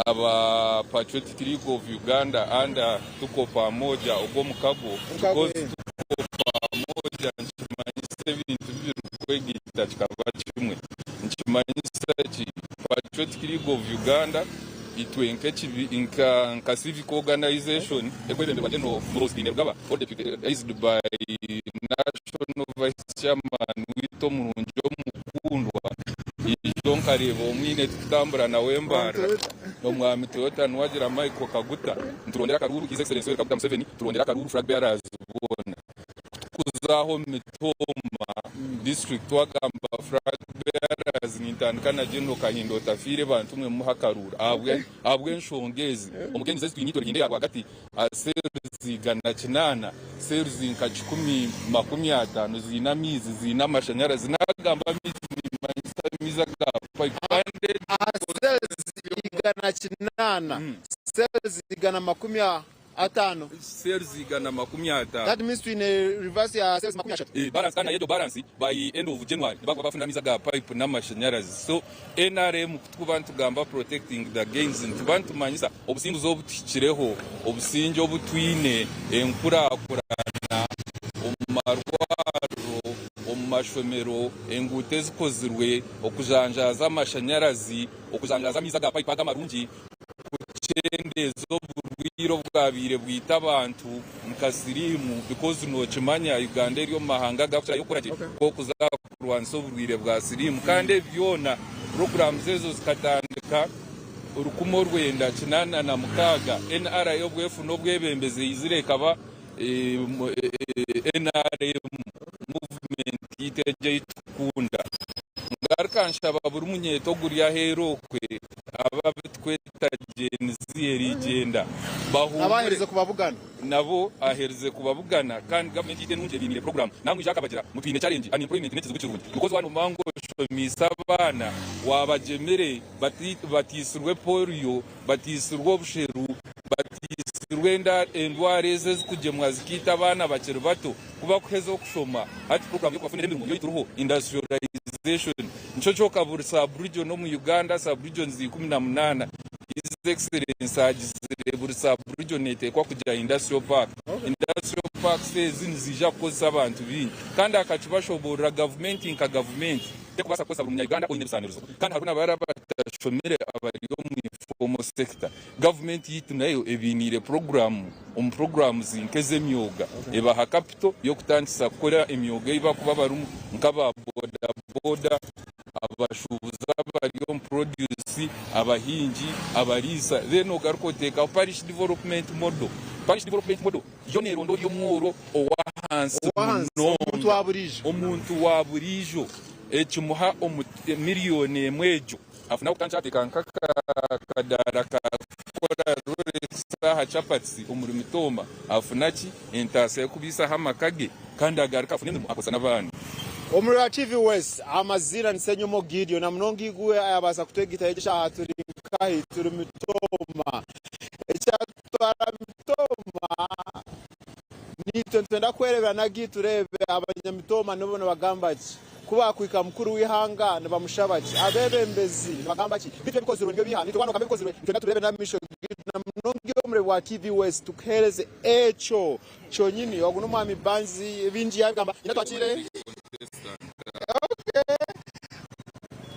Speaker 5: aba Patriotic League of Uganda under Tuko Pamoja ogwo omukago because Tuko Pamoja nikimanyisa ebintu bibiri kwegaita kikaba kimwe nikimanyisa ki Patriotic League of Uganda Itwe nka civic organisation erikwebemberwa General Muhoozi Kainerugaba or deputized by National Vice Chairman waitu omurungi omukundwa ijo nka. okareeba omwine tukutambura nawe embarra omwami Toyota Nuwagira Michael Kaguta niturondera akaruuru His Excellency Yoweri Kaguta Museveni turondera akaruuru flag bearers boona kutukuzaho Mitooma district wagamba flag bearers nintandika na General Kahinda Otafiire bantu mwe mumuhe akaruuru ahabw'enshonga ezi omu games ezi twine itwe Ruhinda eya rwagati Cells 108, cells nka 150 ziine amaizi, ziine amashanyarazi. Nagamba amaizi nimanyisa amaizi aga pipe kandi
Speaker 10: Aha cells 108, cells 150.
Speaker 5: Cells 150.
Speaker 10: That means twine reverse ya cells 30.
Speaker 5: Balance kandi egyo balance by end of January nibakuba bafuna amaizi aga pipe n'amashanyarazi. So NRM kutukuba nitugamba protecting the gains nituba nitumanyisa obusinguzi obu tuhikireho, obusingye obu twine, enkurakurana omu marwariro, omu mashomero, enguuto ezikozirwe, okujanjaaza amashanyarazi, okujanjaaza amaizi aga pipe aga amarungi, kukyendeeza oburwaire obwabaire bwita abantu nka siriimu because nokimanya Uganda eri omu mahanga agakukirayo kukora gye nk'okuza kurwanisa oburwaire bwa siriimu kandi ebi byona programs ezo zikatandika 1986 NRA obwefuna obwebembezi eizire ekaba NRM movement yaitu egyo ei tukunda. Ngaruka nshaba buri munyeeto oguri aheeru okwe abo abu tukweta Gen Z erigyenda
Speaker 10: Nabo aherize kubabugana.
Speaker 5: Nabo aherize kubabugana kandi gavumenti yaitu enungi ebainiire puroguraamu. Nangwa ija akabagira ngu twine challenge, unemployment n'ekizibu kirungi because waaba noomanya ngu oshomiise abaana waabagyemire bataitsirwe polio, bataitsirwe obusheru, bataitsirwe endwara ezo ezikugyemwa zikaita abaana bakiri bato, ku bakuheza okushoma hati puroguraamu y'okubafunira emirimo niyo turiho, industrialization. Nikyo kyoka buri sub-region omu Uganda, sub-regions 18, His Excellency agizire buri sub-region neteekwa kugira industrial park. Industrial parks ezi niziija kukozesa abantu baingi kandi akakibashoboorora gavumenti nka gavumenti terikubaasa kukozesa buri munya-Uganda oine ebisaanirizo kandi hariho nabari abatashomire abari omu informal sector. Gavumenti yaitu nayo ebainiire puroguraamu omu puroguraamuzi nk'ez'emyoga ebaha kapito y'okutandikisa kukora emyoga ei barikuba barimu nk'aba boda boda, abashuubuzi abari omu produce, abahingi, abariisa then ogaruka oteekaho parish development model. Parish development model yo neeronda ori omworo ow'ahansi munonga, omuntu wa buriijo ekimuha miriyoni emwe egyo. Afuna kutandika ateeka nk'akadaara kakukora Rolex aha chapatsi omuri Mitooma. Afuna ki? Entaasa y'okubaisaho amaka ge kandi agaruka afuna emirimo akozesa n'abaana.
Speaker 10: Omuri ra TV West, amaziina ni Ssenyomo Gideon na munonga Igwe ayabaasa kutwegita egi eshaaha turi nkahi? Turi Mitooma. Ekyatutwara Mitooma Naitwe nitwenda kwereebera nagi tureebe abanyamitooma nibo nibagamba ki? Ku baakuhika mukuru w'eihanga nibamushaba ki? Abeebembezi nibagamba ki? Beitu ebikozirwe nibyo biiha? Naitwe waaba noogamba ebikozirwe, nitwenda tureebe n'amaisho gaitu na munonga iwe omureebi wa TV West tukuheereze ekyo kyonyini. Ogu n'omwami Banzi bingi yaabigamba. Nyine twakiire. Okay.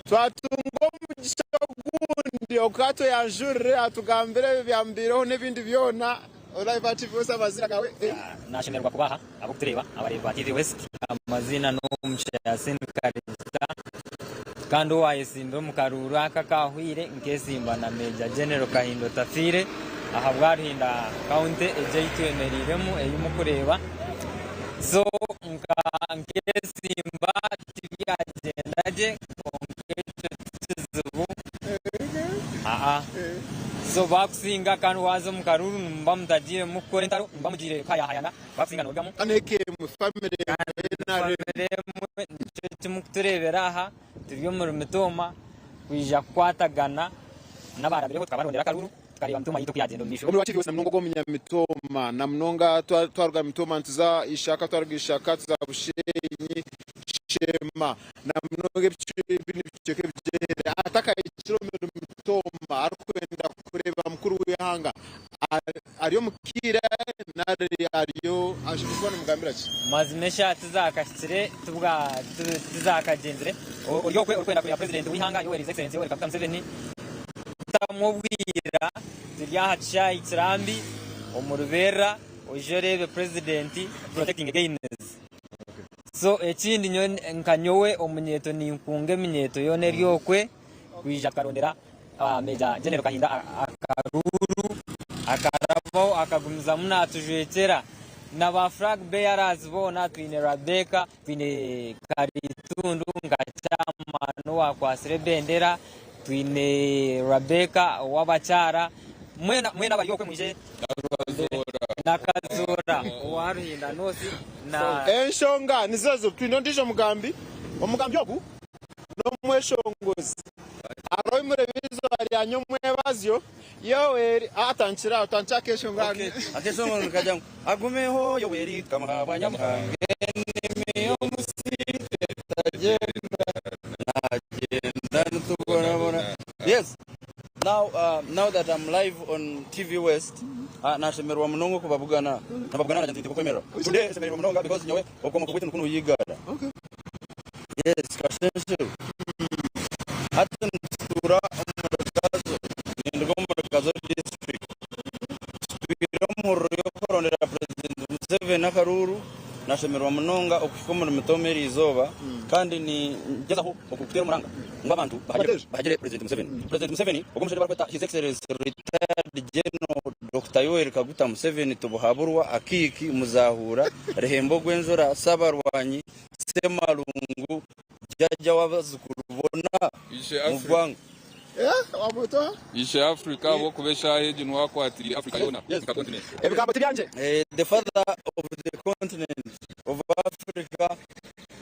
Speaker 10: Twatunga omugisha ogundi oku atweyanjurire atugambire ebi byamubaireho n'ebindi byona. Live TV West amazina gawe.
Speaker 3: Nashemererwa kuba aha ahabw'okutureeba abareebi ba TV West. Amaziina n'Omugisha Yasin Karizita kandi owayesimbire omu karuuru aka akahweire nkesimba na Major General Kahinda Otafiire ahabwa Ruhinda County egi ei twemereiremu ei murikureeba so nkesimba tibyagyenda gye kwonka ekyo tikizibu. So bakusinga kandi waaza omu karuuru nimuba mutagiire mukukora entaro nimuba mugiire kuhayahayana bakusinga norugamu.
Speaker 10: Kandi eka emwe, family emwe,
Speaker 3: Family emwe nikyo eki mukutureebera aha turi omuri mitooma kwija kukwatagana n'abaarabireho tukabarondera akaruuru tukareeba mitooma yaitu oku yaagyenda omu maisho.
Speaker 10: Omuri wa TV West na munonga ogw'omunyamitooma na munonga twaruga mitooma nituza Ishaka twaruga Ishaka tuza Bushenyi Sheema na munonga ebi n'ebicweka ebigyereire atakahikire omuri mitooma arikwenda kureeba mukuru w'eihanga ari omu kiire nari ariyo ashemereire kuba nomugambira ki?
Speaker 3: Mazima eshaaha tizakahikire tizakagyenzire ori okwe orikwenda kureeba purezidenti w'eihanga Yoweri His Excellency Yoweri Kaguta Museveni tutamu obwira turi aha kishaayi kirambi omu Ruberra oije oreebe purezidenti protecting gains. So ekindi nyowe nka nyowe omunyeeto ninkunga eminyeeto yoona eri okwe. kwija tukarondera Major General Kahinda akaruuru akarabaho akagumizamu natujwekyera na ba flag bearers boona twine Rabecca twine Karitundu nka chairman owakwatsire ebendera twine Rabecca ow'abakyara mwena mwena abari okwe mwije na Kazoora owa Ruhinda North na
Speaker 10: Enshonga nizo ezo. Twine ondiijo mugambi. Omugambi ogu n'omweshongozi. Hariho oimura eizooba rya nyomwebazyo. Yoweri atandikire aho, tandikira akeshongoro
Speaker 6: Okay, akeshongoro nikagira ngu agumeho Yoweri Kamuhabwa Nyamuhanga enimi y'omusinte tagyenda nagyenda nitubonabona. Yes, now, now that I'm live on TV West, nashemererwa munonga okubabugana. Nababugana nagira nti tikukwemerera. Today nshemereirwe munonga because nyowe obukomooko bwaitu nikunu yigara. Yes, Kashenshero. Hati nitutuura omuri Kazo, ninduga omuri Kazo district. Tutwire omu hururu y'okurondera President Museveni akaruuru. Nashemererwa munonga okuhika omuri Mitooma eri izooba kandi ningyezaho okuteera omuranga ngu abantu bahagire President Museveni. President Museveni ogwo omushaija barikweta His Excellency Retired General Dokita Yoweri Kaguta Museveni Tibuhaburwa Akiiki Muzahuura Rihembo Ogw'enjura Ssabarwanyi Ssemalungu Jajja w'abazzukuru bona
Speaker 5: Ishe
Speaker 6: mu ggwanga.
Speaker 5: Ishe Africa ahabw'okuba eshaaha egi niwe akwatiriire Africa yoona nka continent.
Speaker 10: Ebigambo ti byangye.
Speaker 6: The father of the continent of Africa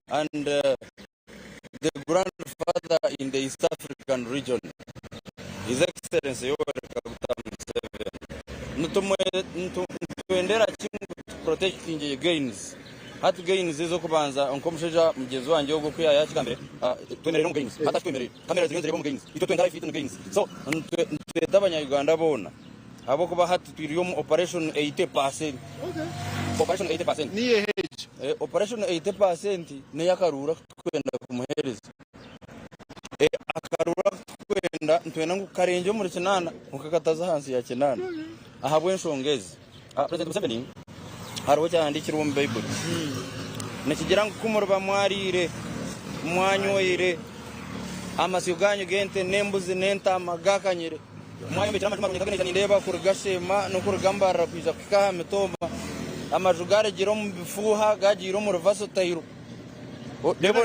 Speaker 6: and the grandfather in the East African region, His Excellency Yoweri Kaguta Museveni. Nitwendera kimwe ngu tuprotectinge gains. Hati gains ez'okubanza nk'omushaija mugyenzi wangye ogwo ku yaakigambire, twemereire omu gains. Hati atwemereire. Kamera ziriyo nizireeba omu gains. Itwe twenda life yaitu ni gains. So nitweta abanya-Uganda boona ahabw'okuba hati turi omu operation 80%. Operation 80%.
Speaker 10: Niyo eha egyo?
Speaker 6: Operation 80% n'ey'akaruuru aku turikwenda kumuheereza. Akaruuru aku turikwenda nitwenda ngu karengye omuri kinaana kwonka kataza ahansi ya kinaana ahabw'enshonga ezi. President Museveni hariho ekyahandiikirwe omu Baibuli nikigira ngu ku muriba mwariire mwanyweire amasyo ganyu g'ente n'embuzi n'entaama gaakanyire mwayombekire amaju marungi nk'agu naija nindeeba kuruga Sheema n'okuruga Mbarara kwija kuhika aha Mitooma amaju garegire omu bifuuha gagiire omu rivaso tayiro reeba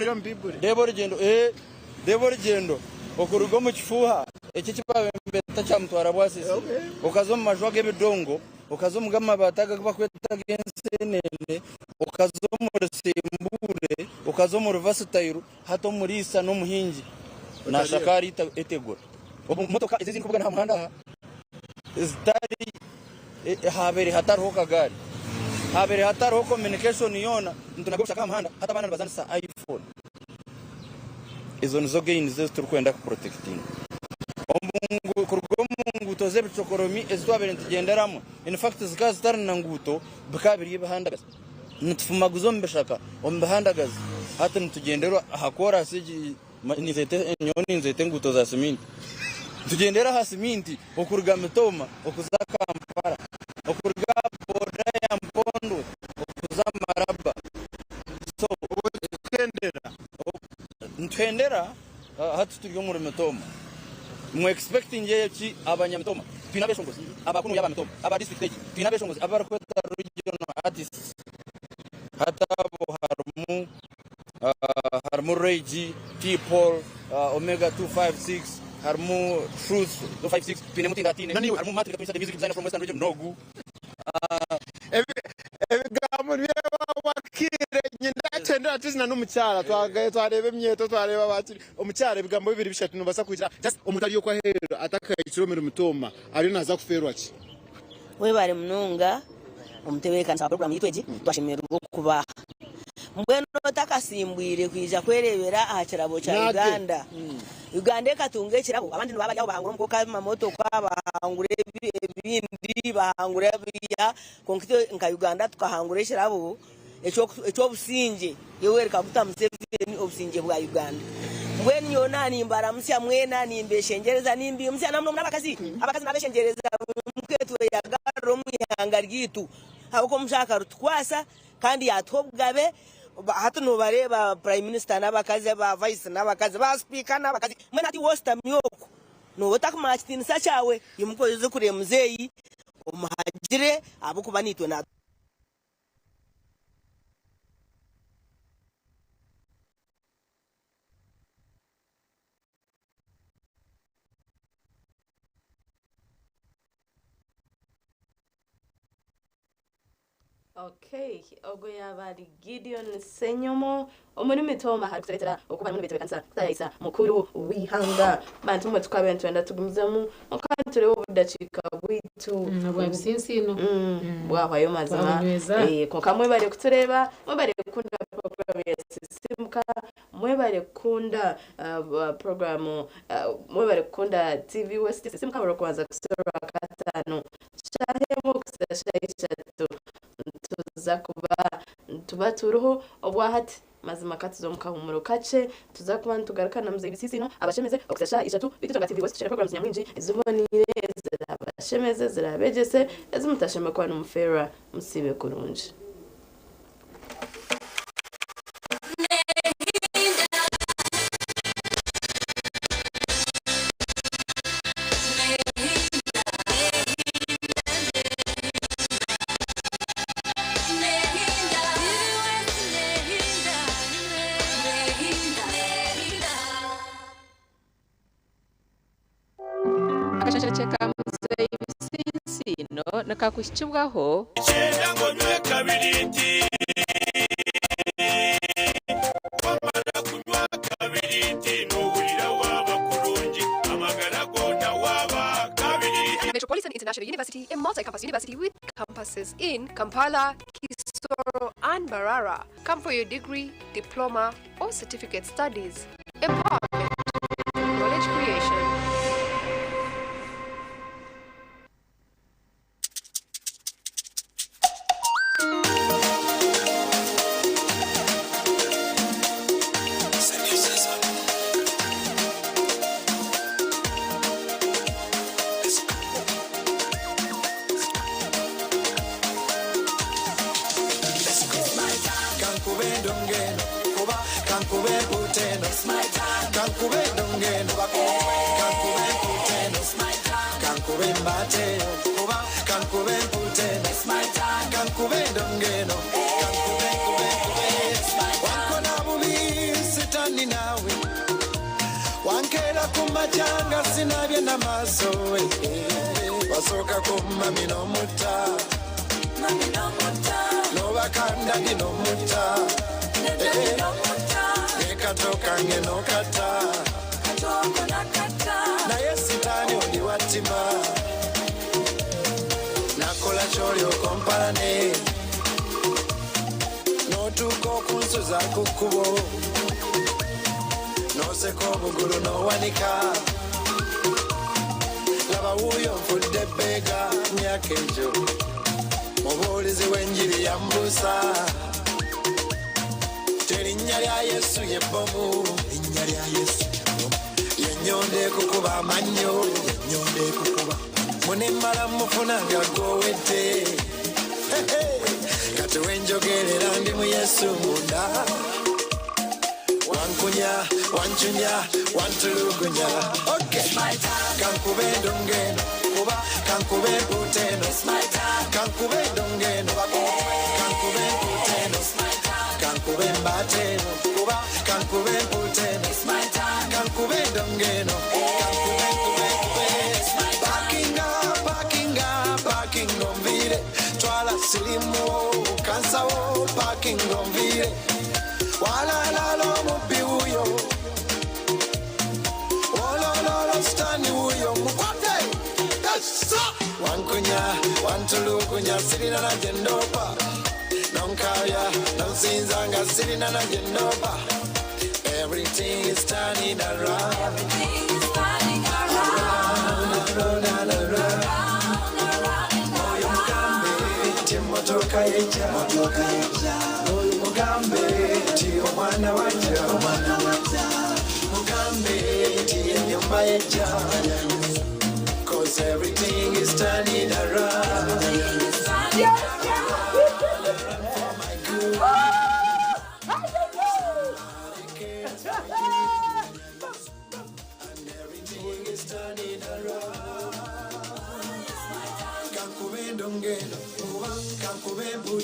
Speaker 6: orugyendo Reeba orugyendo okuruga omu kifuuha eki eki baabembeta kyamutwara Bwasese, okaza omu maju ag'ebidongo, okaza omu g'amabaati agu barikweta ag'enseenene, okaza omuri Sembure, okaza omuri Vasitayiro, hati omuriisa n'omuhingi naashakaara etegura. Obu motoka ezi ezirikubugana aha muhanda aha zitari haabaire hatariho kagaari, haabaire hatariho communication yoona, nitunaga obushaka aha muhanda, hati abaana nibazaanisa iPhone. Ezo nizo gains ezi turikwenda kuprotectinga. Kuruga omu nguuto z'ebicokoromi ezi twabaire nitugyenderamu, in fact zikaba zitari na nguuto, bikaba biri ebihandagazi. Nitufumaguza omu bishaka, omu bihandagazi, hati nitugyendera aha koorasi egi, nyowe ninzeeta enguuto za siminti. Nitugyendera aha siminti okuruga Mitooma okuza Kampala, okuruga aha boda ya Mpondwe okuza Maraba. So,
Speaker 10: Nituhendera.
Speaker 6: Nituhendera hati turi omuri Mitooma. Mu expectingye ki abanya Mitooma? Twine abeshongozi aba kunu aba Mitooma, aba district egi. Twine abeshongozi abu barikweta regional artists. Hati abo harimu harimu Ray G, T Paul, Omega 256, harimu Truth 256, twine Mutinda Atine, harimu Martin Katumisa the music designer from Western region, Nogu.
Speaker 10: Ebigambo nibyo nyenda tizina n'omukyara twagaye twareba emyeto twareba abakiri omukyara ebigambo bibiri bishatu nobasa kugira just omuntu ari okwo aheeru atakahikire omuri Mitooma ariyo naza kufeerwa ki?
Speaker 11: Webare munonga omutebeekanisa wa puroguraamu yaitu egi, twashemererwa okuba aha. Mbwenu otakasimbwire kwija kwereebera aha kirabo kya
Speaker 10: Nage.
Speaker 11: Uganda. Uganda ekatunga ekirabo, abandi nibaba bari aho bahangura omukoka amamotoka, bahangura ebindi, bahangura biiha, kwonka itwe nka Uganda tukahangura ekirabo eky'obusingye, Yoweri Kaguta Museveni obusingye bwa Uganda. Mbwenu nyowe naaba nimbaramutsya mwena, nimbeshengyereza, nimbaimutsya na munonga n'abakazi, abakazi nabeshengyereza mwimuke tweyagarure omu ihanga ryaitu ahabw'okuba omushaija akarutukwasa kandi yaatuha obugabe. Hati nobareeba Prime Minister n'abakazi, ba Vice n'abakazi, ba Speaker n'abakazi, mbwenu hati iwe oshutami okwo nooba otakumanya kitiinisa kyawe, imuka oze kureeba muzeeyi omuhagire ahabw'okuba naitwe na.
Speaker 9: Okay, ogwo yaaba ari Gideon Ssenyomo omuri Mitooma arikutureetera oku barimu nibetebeekanisa kutaayaayisa mukuru w'eihanga. Bantu mwe tukaaba nitwenda tugumizemu kwonka nitureeba obudakiika bwaitu
Speaker 8: Obwa bisinsiino.
Speaker 9: Bwahwayo mazima.
Speaker 8: Twabunyweza.
Speaker 9: Kwonka mwebare kutureeba, mwebare kukunda puroguraamu ya Sisiimuka, mwebare kukunda puroguraamu, mwebare kukunda TV West Sisiimuka buri Rwokubanza kuhitsya Orwakataano. Shaaha emwe okuhitsya shaaha ishatu nituza kuba nituba turiho obwahati. Mazima ka tuze omu kahuumuro kakye, nituza kuba nitugaruka na Muzeeyi Bisiisino abashemeze okuhitsya shaaha ishatu. Beitu itwe nka TV West twine programs nyamwingi eziboneire, eziraabashemeze, eziraabegyese, ezi mutashemekwa nimufeerwa. Musiibe kurungi.
Speaker 19: Akashenshekye ka Muzeeyi Bisinsiino nikakuhikibwaho.
Speaker 12: Kyenda ngu onywe kabiriiti. Wamara kunywa kabiriiti nohurira waaba kurungi, amagara goona waaba kabiriiti.
Speaker 13: Metropolitan International University, a multi-campus university with campuses in Kampala, Kisoro, and Mbarara. Come for your degree, diploma, or certificate studies. Empowerment through knowledge creation.
Speaker 14: Kankube endongo eno kuba kankube empuuta eno kankube endongo eno kankube empuuta eno kankube embaata eyo kuba kankube empuuta eno kankube endongo eno kankube nkube nkube wankona bubi sitani naawe wankeera ku makya nga sinabye n'amaaso wasooka ku mami n'omutta n'obakandagi n'omutta ne kato kange n'okata naye sitaani oli wattima nakola kyolyoka ompalane n'otuuka okunsuza ku kkubo n'oseka obugulu n'owanika laba wuuyo nfudde bbeega myaka egyo mubuulizi w'enjiri yambuusa terinnya lya yesu ye bbomu linnya lya yesu yennyonda ekukuba amannyo yennyonda ekukuba munemmala mufuna nga gwowedde kati wenjogerera ndi mu yesu munda wankunya wancunya wantulugunya okay. Kankube endongo eno kuba kankube empuuta eno kankube endongo eno kankube empuuta eno kankube embaata eno kuba kankube empuuta eno kankube endongo eno kankube nkube nkube pakinga pakinga pakinga onviire twala sirimu kansawo pakinga onviire walalala omubbi wuuyo olololo sitani wuuyo mukwate wankunya wantulugunya sirina na gye ndoopa nonkabya nonsinza nga sirina na gye ndoopa everything is turning around. Everything is turning around. Around and around. Oyo mugambe nti emmotoka yejja oyo mugambe nti omwana wajja mugambe nti ennyumba yejja. Cause everything is turning around. For my good. And everything is turning around. Kankube ndongeno, kuba kankube mbu.